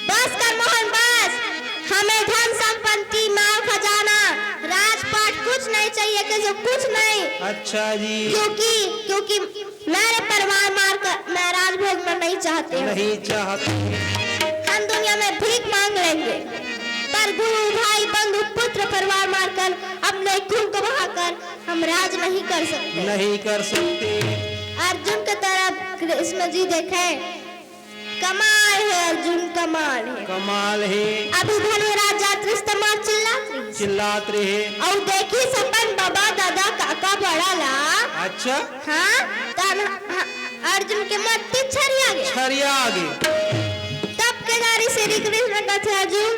बस कर मोहन बस, हमें धन संपत्ति, माल खजाना, राजपाट कुछ नहीं चाहिए, किसी कुछ नहीं। अच्छा जी। क्योंकि, क्योंकि मेरे परिवार मार कर मैं राजभोग में नहीं चाहती हूँ। नहीं चाहते। हम दुनिया में भीख मांग लेंगे, पर गुरु, भाई, बंधु, पुत्र, परिवार मारकर, अपने खून को बहाकर हम राज नहीं कर सकते। नहीं कर सकते। अर्जुन की तरफ कृष्ण जी देखे, कमाल है अर्जुन, कमाल है। कमाल है। अभी धर्मराज जात रिश्ता मार चिल्लात रहिस। चिल्लात रहे। अउ देखिस अपन बाबा, दादा, काका, बड़ा ला। अच्छा। हाँ, तन, हाँ, अर्जुन के मत्ती छरिया गे। छरिया गे। तब के दारी श्री कृष्ण कथे, अर्जुन,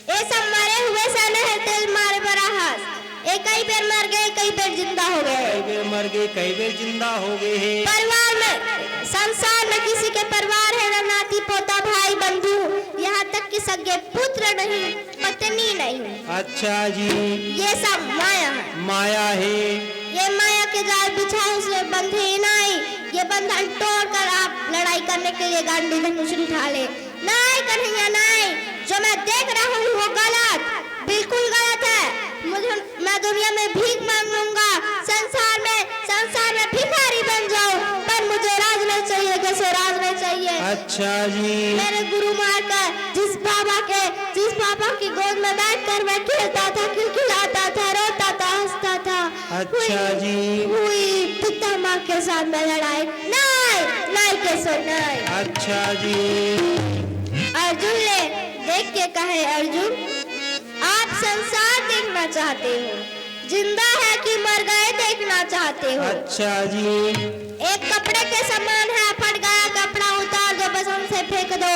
ये सब मरे हुए से नहीं, तेल मारे बरा हस। ये कई बेर मर गए, कई बेर जिंदा हो गए। कई बेर मर गए, कई बेर जिंदा हो गए हैं। परिवार में, संसार में किसी के परिवार है ना, नाती पोता, भाई बंधु, यहाँ तक कि सगे पुत्र नहीं, पत्नी नहीं। अच्छा जी। ये सब माया है। माया है। ये माया के जाल बिछाए, उसमें बंधे ही नहीं। ये बंधन तोड़कर आप लड़ाई करने के लिए गांडी धनुष उठा ले। नहीं कन्हैया नहीं, जो मैं देख रहा हूँ वो गलत, बिल्कुल गलत है। मुझे, मैं दुनिया में भीख मांग लूंगा, संसार में, संसार में भिखारी बन जाऊं, पर मुझे राज नहीं चाहिए, कैसे राज नहीं चाहिए। अच्छा जी। मेरे गुरु मार कर जिस बाबा के, जिस बाबा की गोद में बैठकर मैं खेलता था, खिलखिलाता था, रोता था, हंसता था, अच्छा जी। हुई पिता माँ के साथ में लड़ाई। नहीं, नहीं कैसे नहीं। अच्छा जी। अर्जुन ले देख के कहे, अर्जुन, आप संसार देखना चाहते हो, जिंदा है कि मर गए देखना चाहते हो। अच्छा जी। एक कपड़े के समान है, फट गया कपड़ा उतार दो, बस उनसे फेंक दो।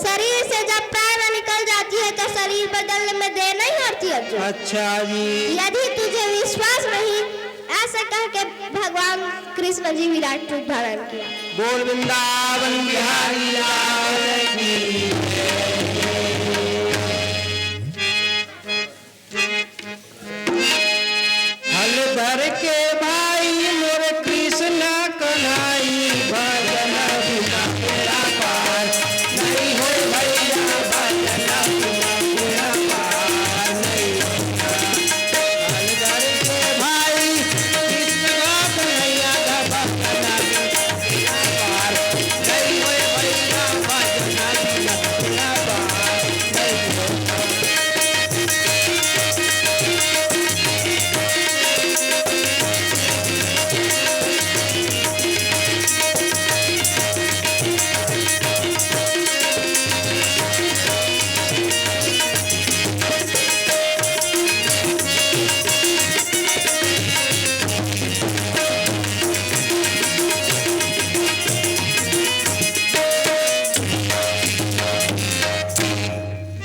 शरीर से जब प्राण निकल जाती है तो शरीर बदलने में देर नहीं होती अर्जुन। अच्छा जी। यदि तुझे विश्वास नहीं, ऐसे कह के भगवान कृष्ण जी विराट रूप धारण किया। बोल वृंदावन बिहारी लाल की। हलधर के भाई मोर कृष्ण कन्हई, भजन बिना बेड़ा पार नहीं होय भैया, भजन बिना बेड़ा पार नहीं होय। हलधर के भाई कृष्ण कन्हैया, भजन बिना बेड़ा पार नहीं होय भैया, भजन बिना बेड़ा पार नहीं होय।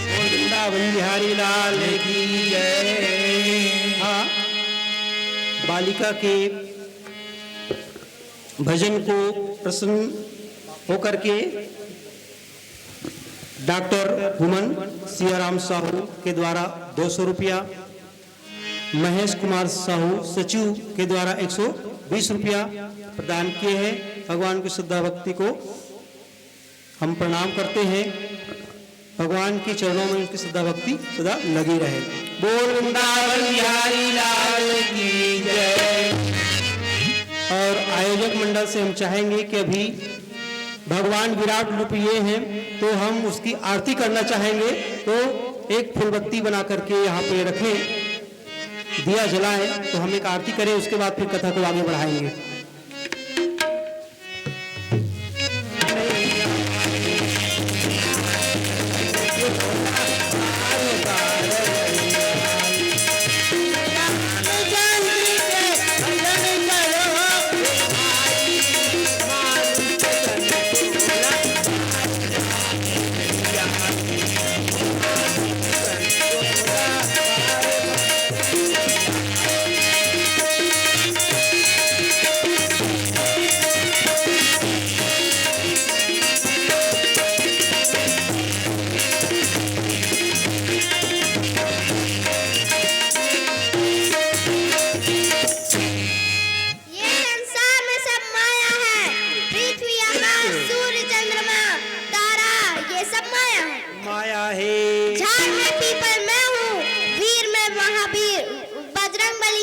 बोल वृंदावन बिहारी लाल की जय। हाँ, बालिका के भजन को प्रसन्न होकर के डॉक्टर हुमन सियाराम साहू के द्वारा दो सौ रुपया, महेश कुमार साहू सचिव के द्वारा एक सौ बीस रुपया प्रदान किए हैं। भगवान की श्रद्धा भक्ति को हम प्रणाम करते हैं। भगवान के चरणों में उनकी श्रद्धा भक्ति सदा लगी रहे। बोल वृंदावन बिहारी लाल की जय। और आयोजक मंडल से हम चाहेंगे कि अभी भगवान विराट रूप ये हैं, तो हम उसकी आरती करना चाहेंगे। तो एक फूलबत्ती बना करके यहाँ पे रखें, दिया जलाएं, तो हम एक आरती करें, उसके बाद फिर कथा को आगे बढ़ाएंगे।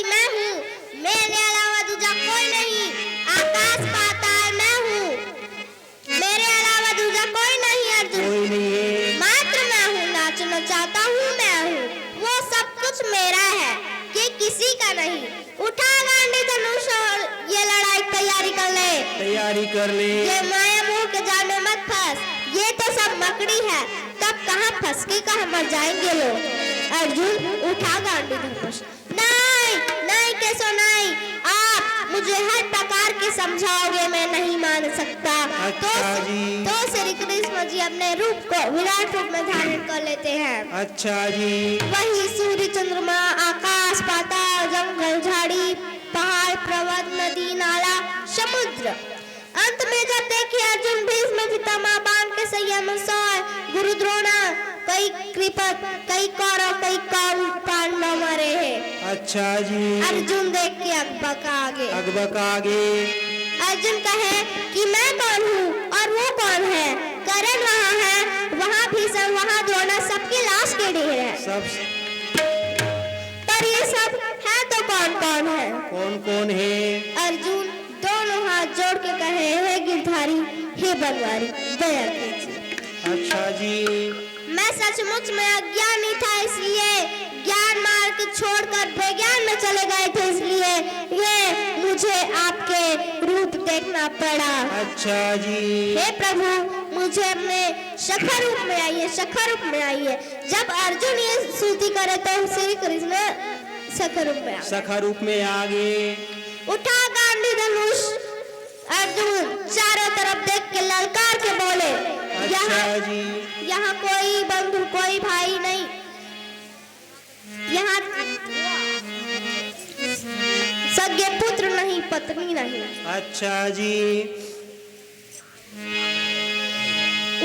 मैं हूँ, मेरे अलावा दूजा कोई नहीं। आकाश पाताल मैं हूँ, मेरे अलावा दूजा कोई नहीं अर्जुन। कोई नहीं है। मात्र मैं हूँ, नाचना चाहता हूँ मैं हूँ, वो सब कुछ मेरा है, ये किसी का नहीं। उठा गांडी धनुष और ये लड़ाई तैयारी कर ले। तैयारी कर ले। ये माया मोह के जाल में मत फंस, ये तो सब मकड़ी है, कब कहाँ फंस के कहाँ मर जाएंगे लोग। अर्जुन उठा गांडी धनुष। नहीं, नहीं केशव नहीं, आप मुझे हर प्रकार के समझाओगे, मैं नहीं मान सकता। अच्छा तो, जी। तो श्री कृष्ण जी अपने रूप को विराट रूप में धारण कर लेते हैं। अच्छा जी। वही सूर्य चंद्रमा, आकाश पाताल, जंगल झाड़ी, पहाड़ पर्वत, नदी नाला, समुद्र, अंत में जब देखे अर्जुन भीष्म पितामह बाण के सैया में सोए, गुरु द्रोणा, कई कृपक, कई कौरव, कई कौरव पांडव मरे हैं। अच्छा जी। अर्जुन देख के अकबका गे। अकबका गे। अर्जुन कहे कि मैं कौन हूँ और वो कौन है? कर्ण वहाँ है, वहाँ भीष्म, वहाँ द्रोणा, सबके लाश के ढेर है। सब। पर ये सब है तो कौन कौन है? कौन कौन है? अर्जुन दोनों हाथ जोड़ के कहे, हे गिरधारी, हे बनवारी, दया कीजिए। अच्छा जी। मैं सचमुच में अज्ञानी था, इसलिए ज्ञान मार्ग छोड़कर बेज्ञान में चले गए थे, इसलिए ये मुझे आपके रूप देखना पड़ा। अच्छा जी। हे प्रभु, मुझे अपने सखा रूप में आइए, सखा रूप में आइए। जब अर्जुन ये स्तुति करे तो श्री कृष्ण सखा रूप में आ गए। सखा रूप में आ गए। उठा गांडी धनुष, अर्जुन चारों तरफ देख के ललकार के बोले, अच्छा यहाँ, जी। यहाँ कोई बंधु, कोई भाई नहीं, यहाँ सगे पुत्र नहीं, पत्नी नहीं। अच्छा जी।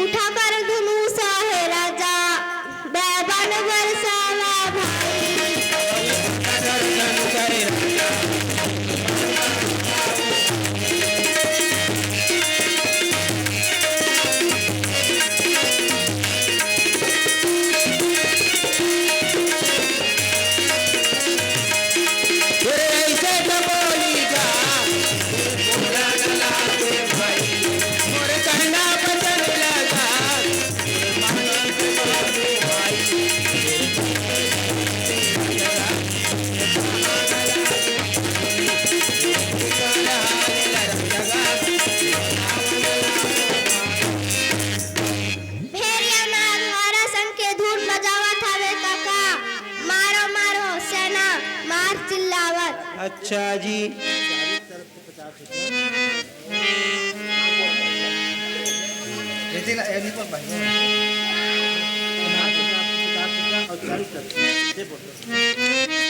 उठा कर धनुष हे राजा, बाण बरसावा भाई। भेड़िया नार हमारा संग के धुन बजावत हवे काका, मारो मारो सेना मार चिल्लावत। अच्छा जी। लेकिन ये नहीं पढ़ पाएंगे।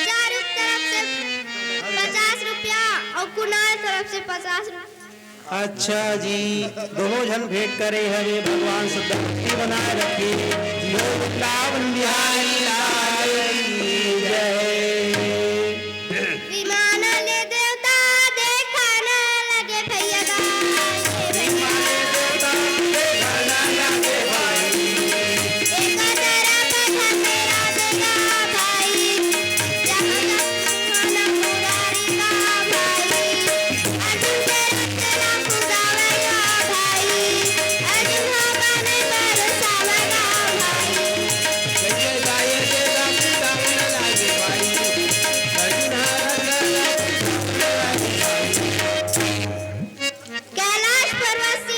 चारों तरफ से पचास रुपया और कुणाल तरफ से पचास रुपया। अच्छा जी, दोनों झन भेंट करे हवे, भगवान श्रद्धा भक्ति बनाए रखे। जियो वृंदावन बिहारी लाल की जय। विमान ले देवता देखा न लगे भैया गा। विमान ले देवता देखा न लगे भाई। एक तरफ धकेला देगा भाई, जहाँ तक खाना पुरारी का भाई। अर्जुन के रचना पुरावेगा भाई, अर्जुन हवा नहीं बरसावेगा भाई। कैलाश पर्वत से,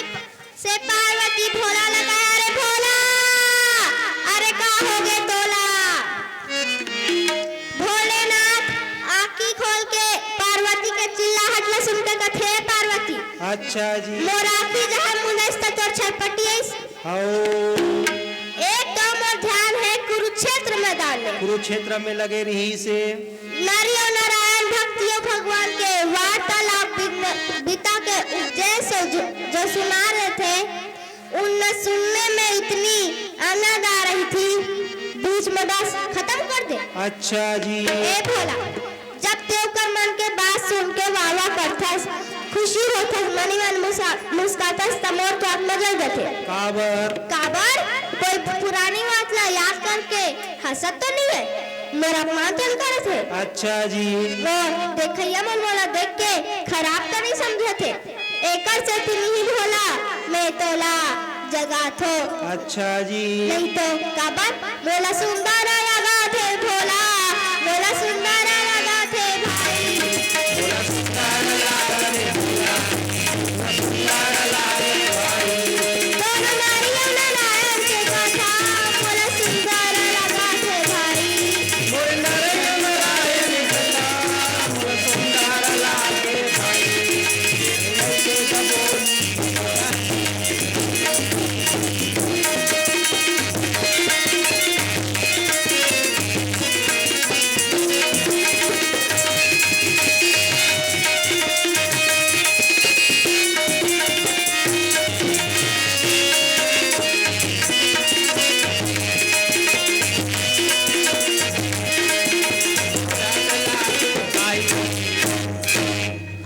से पार्वती भोला लगा, अरे भोला, अरे का हो गे तोला? भोलेनाथ आँखी खोल के पार्वती के चिल्लाहट ल सुन के कथे, "हे पार्वती, अच्छा जी। मोर आँखी जहाँ मुंदइस त तोर छटपटी आइस।" हौ। एक तो मोर ध्यान हे कुरुक्षेत्र मैदान में। कुरुक्षेत्र में लगे रहिस हे। नर अउ नारायण, भक्त अउ भगवान के वार्तालाप बिन-, बिता के उपदेश जो, जो सुना रहे थे, उन सुनने में इतनी आनंद आ रही थी, बीच में बस खत्म कर दे। अच्छा जी। ए भोला, जब ते ओकर मन के बात सुन के वाह वाह करथस, खुशी होथस, मनी मन मुसा-, मुस्काथस, त मोर तो आत्मा जल जथे। काबर? काबर? कोई पुरानी बात ला याद करके हंसत तो नहीं है? मोर अपमान तो नइ करत हे। अच्छा जी। वो देखइया मन मोला देख के खराब तो नइ समझत हे। एकर सेती नहीं भोला, मैं तोला जगाथो। अच्छा जी। नहीं तो काबर मोला सुंदर लगाथे भोला, मोला सुंदर लगाथे भाई। दोनों नारी अउ नारायण के कथा मोला सुंदर लगाथे भाई।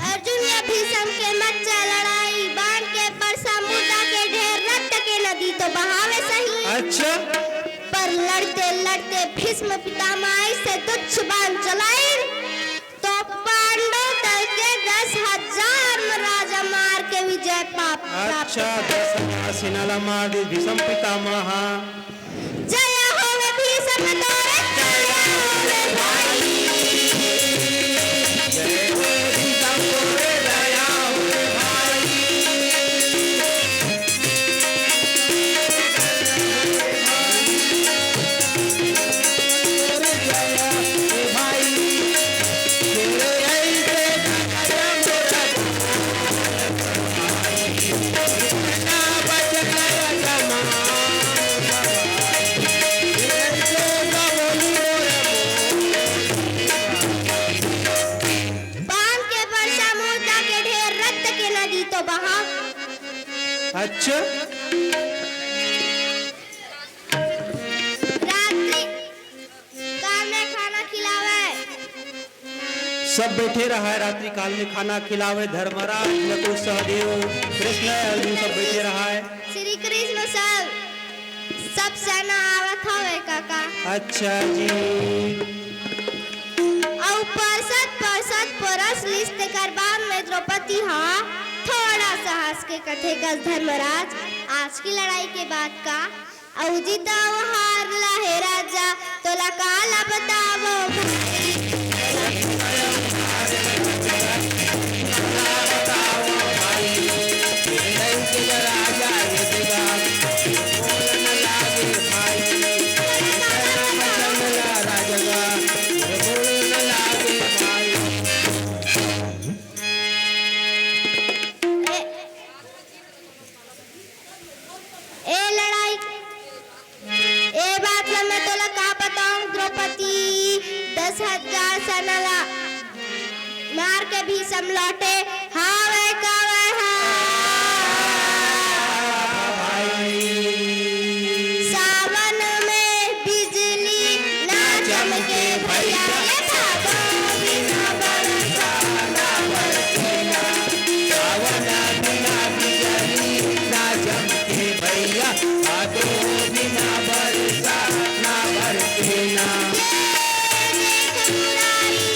अर्जुन या भीषम के मच्चा लड़ाई, बाण के परसा मुद्दा के ढेर रक्त के नदी तो बहावे सही। अच्छा। पर लड़ते लड़ते भीष्म पितामह ऐसे तुच्छ बाण चलाइन, तो पांडव दल के दस हजार राजा मार के विजय पा-, प्राप्त अच्छा, करे। दस हजार सेना ला मार दे भीष्म पितामह। जय होवे भीष्म तोरे, जय होवे भाई। जय होवे भीष्म तोरे, जय होवे भाई। बाण के बरसा मुद्दा के ढेर रक्त के नदी तो बहा। अच्छा। रात्रि काल में खाना खिलावे। सब बैठे रहा है, रात्रि काल में खाना खिलावे, धर्मराज, नकुल, सहदेव, कृष्ण, अर्जुन सब बैठे रहा है। श्री कृष्ण सब, सब सेना आवत हवे काका। अच्छा जी। अउ परसत परसत परस लिस तेकर बाद में द्रौपदी हा थोड़ा सा हंस के कथे, कस धर्मराज, आज की लड़ाई के बाद का अउ जीतव हार ला हे राजा, तोला काला बतावो भाई। ए लड़ाई, ए बात ला मैं तोला का बताऊं द्रौपदी, दस हजार सेना ला मार के भीषम लौटे, हावे कावे हा। सावन में बिजली ना चमके भैया, ये भादो बिना बरसा ना बरसे ना। सावन बिना बिजली ना चमके भैया, भादो बिना बरसा ना बरसे ना। ये देख मुरारी।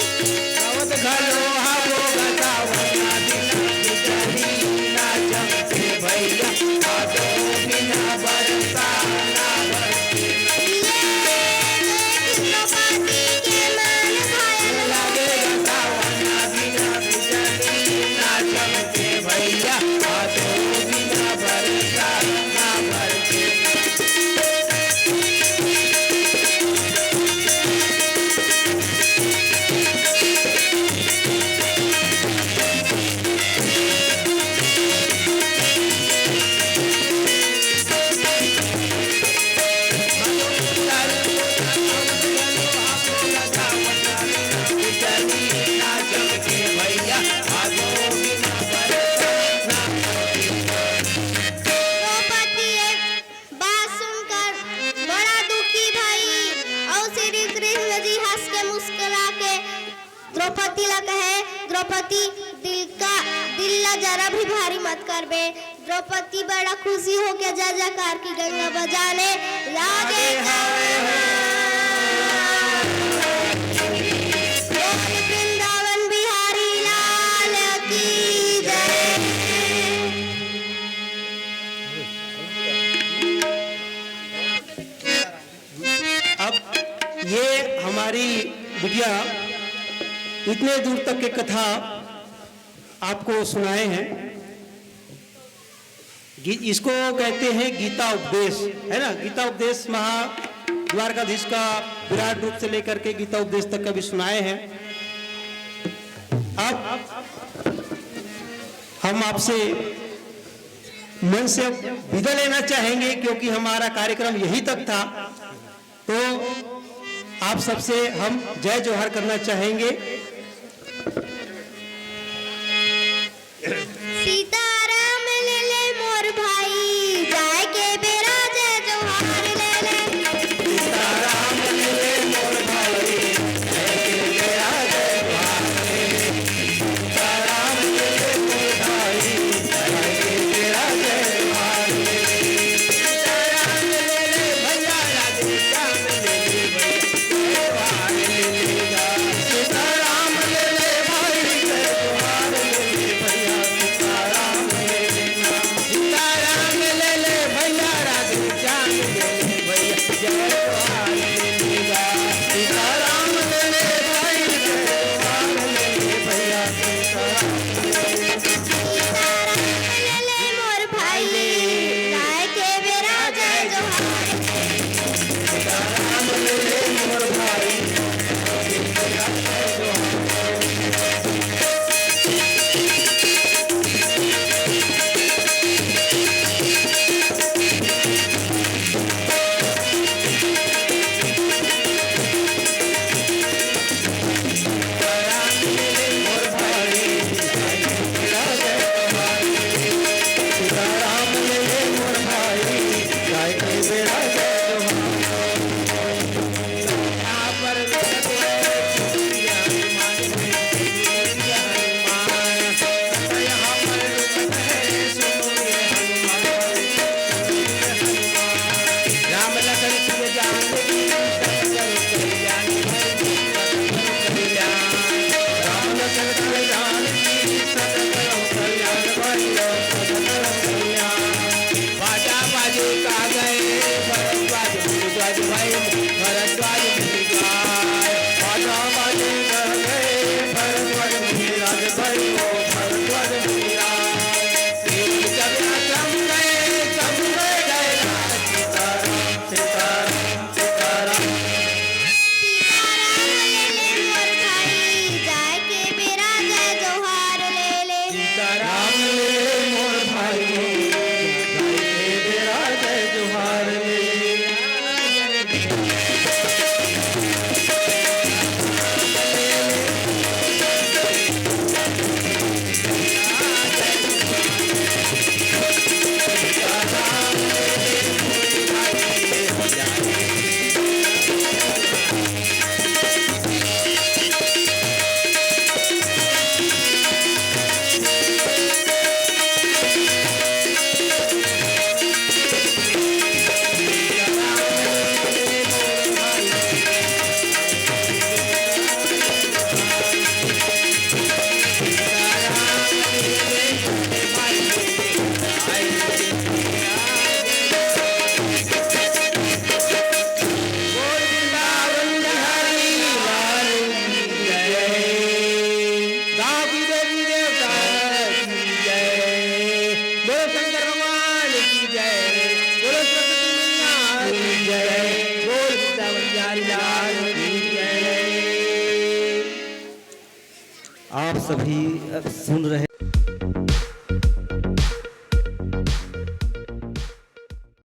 सावन घलो हवो गा सावन बिना बिजली ना चमके भैया, भादो बिना बरसा ना बरसे। ये देख द्रौपदी के मन घायल लागे गा सावन बिना बिजली ना चमके भैया, भादो बिना बरसा ना बरसे। द्रौपदी ये बात सुनकर बड़ा दुखी भई अउ श्री कृष्ण जी हंस के मुस्कुरा के द्रौपदी ला कहे, "द्रौपदी, दिल का, दिल ला जरा भी भारी मत करबे।" द्रौपदी बड़ा खुशी होके जय जयकार की गंगा बजाने लागे हवे। इतने दूर तक के कथा आपको सुनाए हैं। गी-, इसको कहते हैं गीता उपदेश, है ना? गीता उपदेश महा द्वारकाधीश का विराट रूप से लेकर के गीता उपदेश तक का भी सुनाए हैं। अब हम आपसे मन से विदा लेना चाहेंगे, क्योंकि हमारा कार्यक्रम यहीं तक था। तो आप सबसे हम जय जोहार करना चाहेंगे। सीताराम ले ले मोर भाई, जाए के बेरा जय जोहार ले ले। सीताराम ले ले मोर भाई, जाए के बेरा जय जोहार ले ले। सीताराम ले ले मोर भाई, जाए के बेरा जय जोहार ले ले। सीताराम ले ले भैया, राधे श्याम ले ले भैया। सीताराम ले ले मोर भाई, गाय के बेरा जय जोहार। सीताराम ले ले मोर भाई, सीताराम ले ले मोर भाई, जाए के बेरा जय जोहार ले ले। सीताराम ले ले मोर भाई, जाए के बेरा जय जोहार ले ले। आप सभी सुन रहे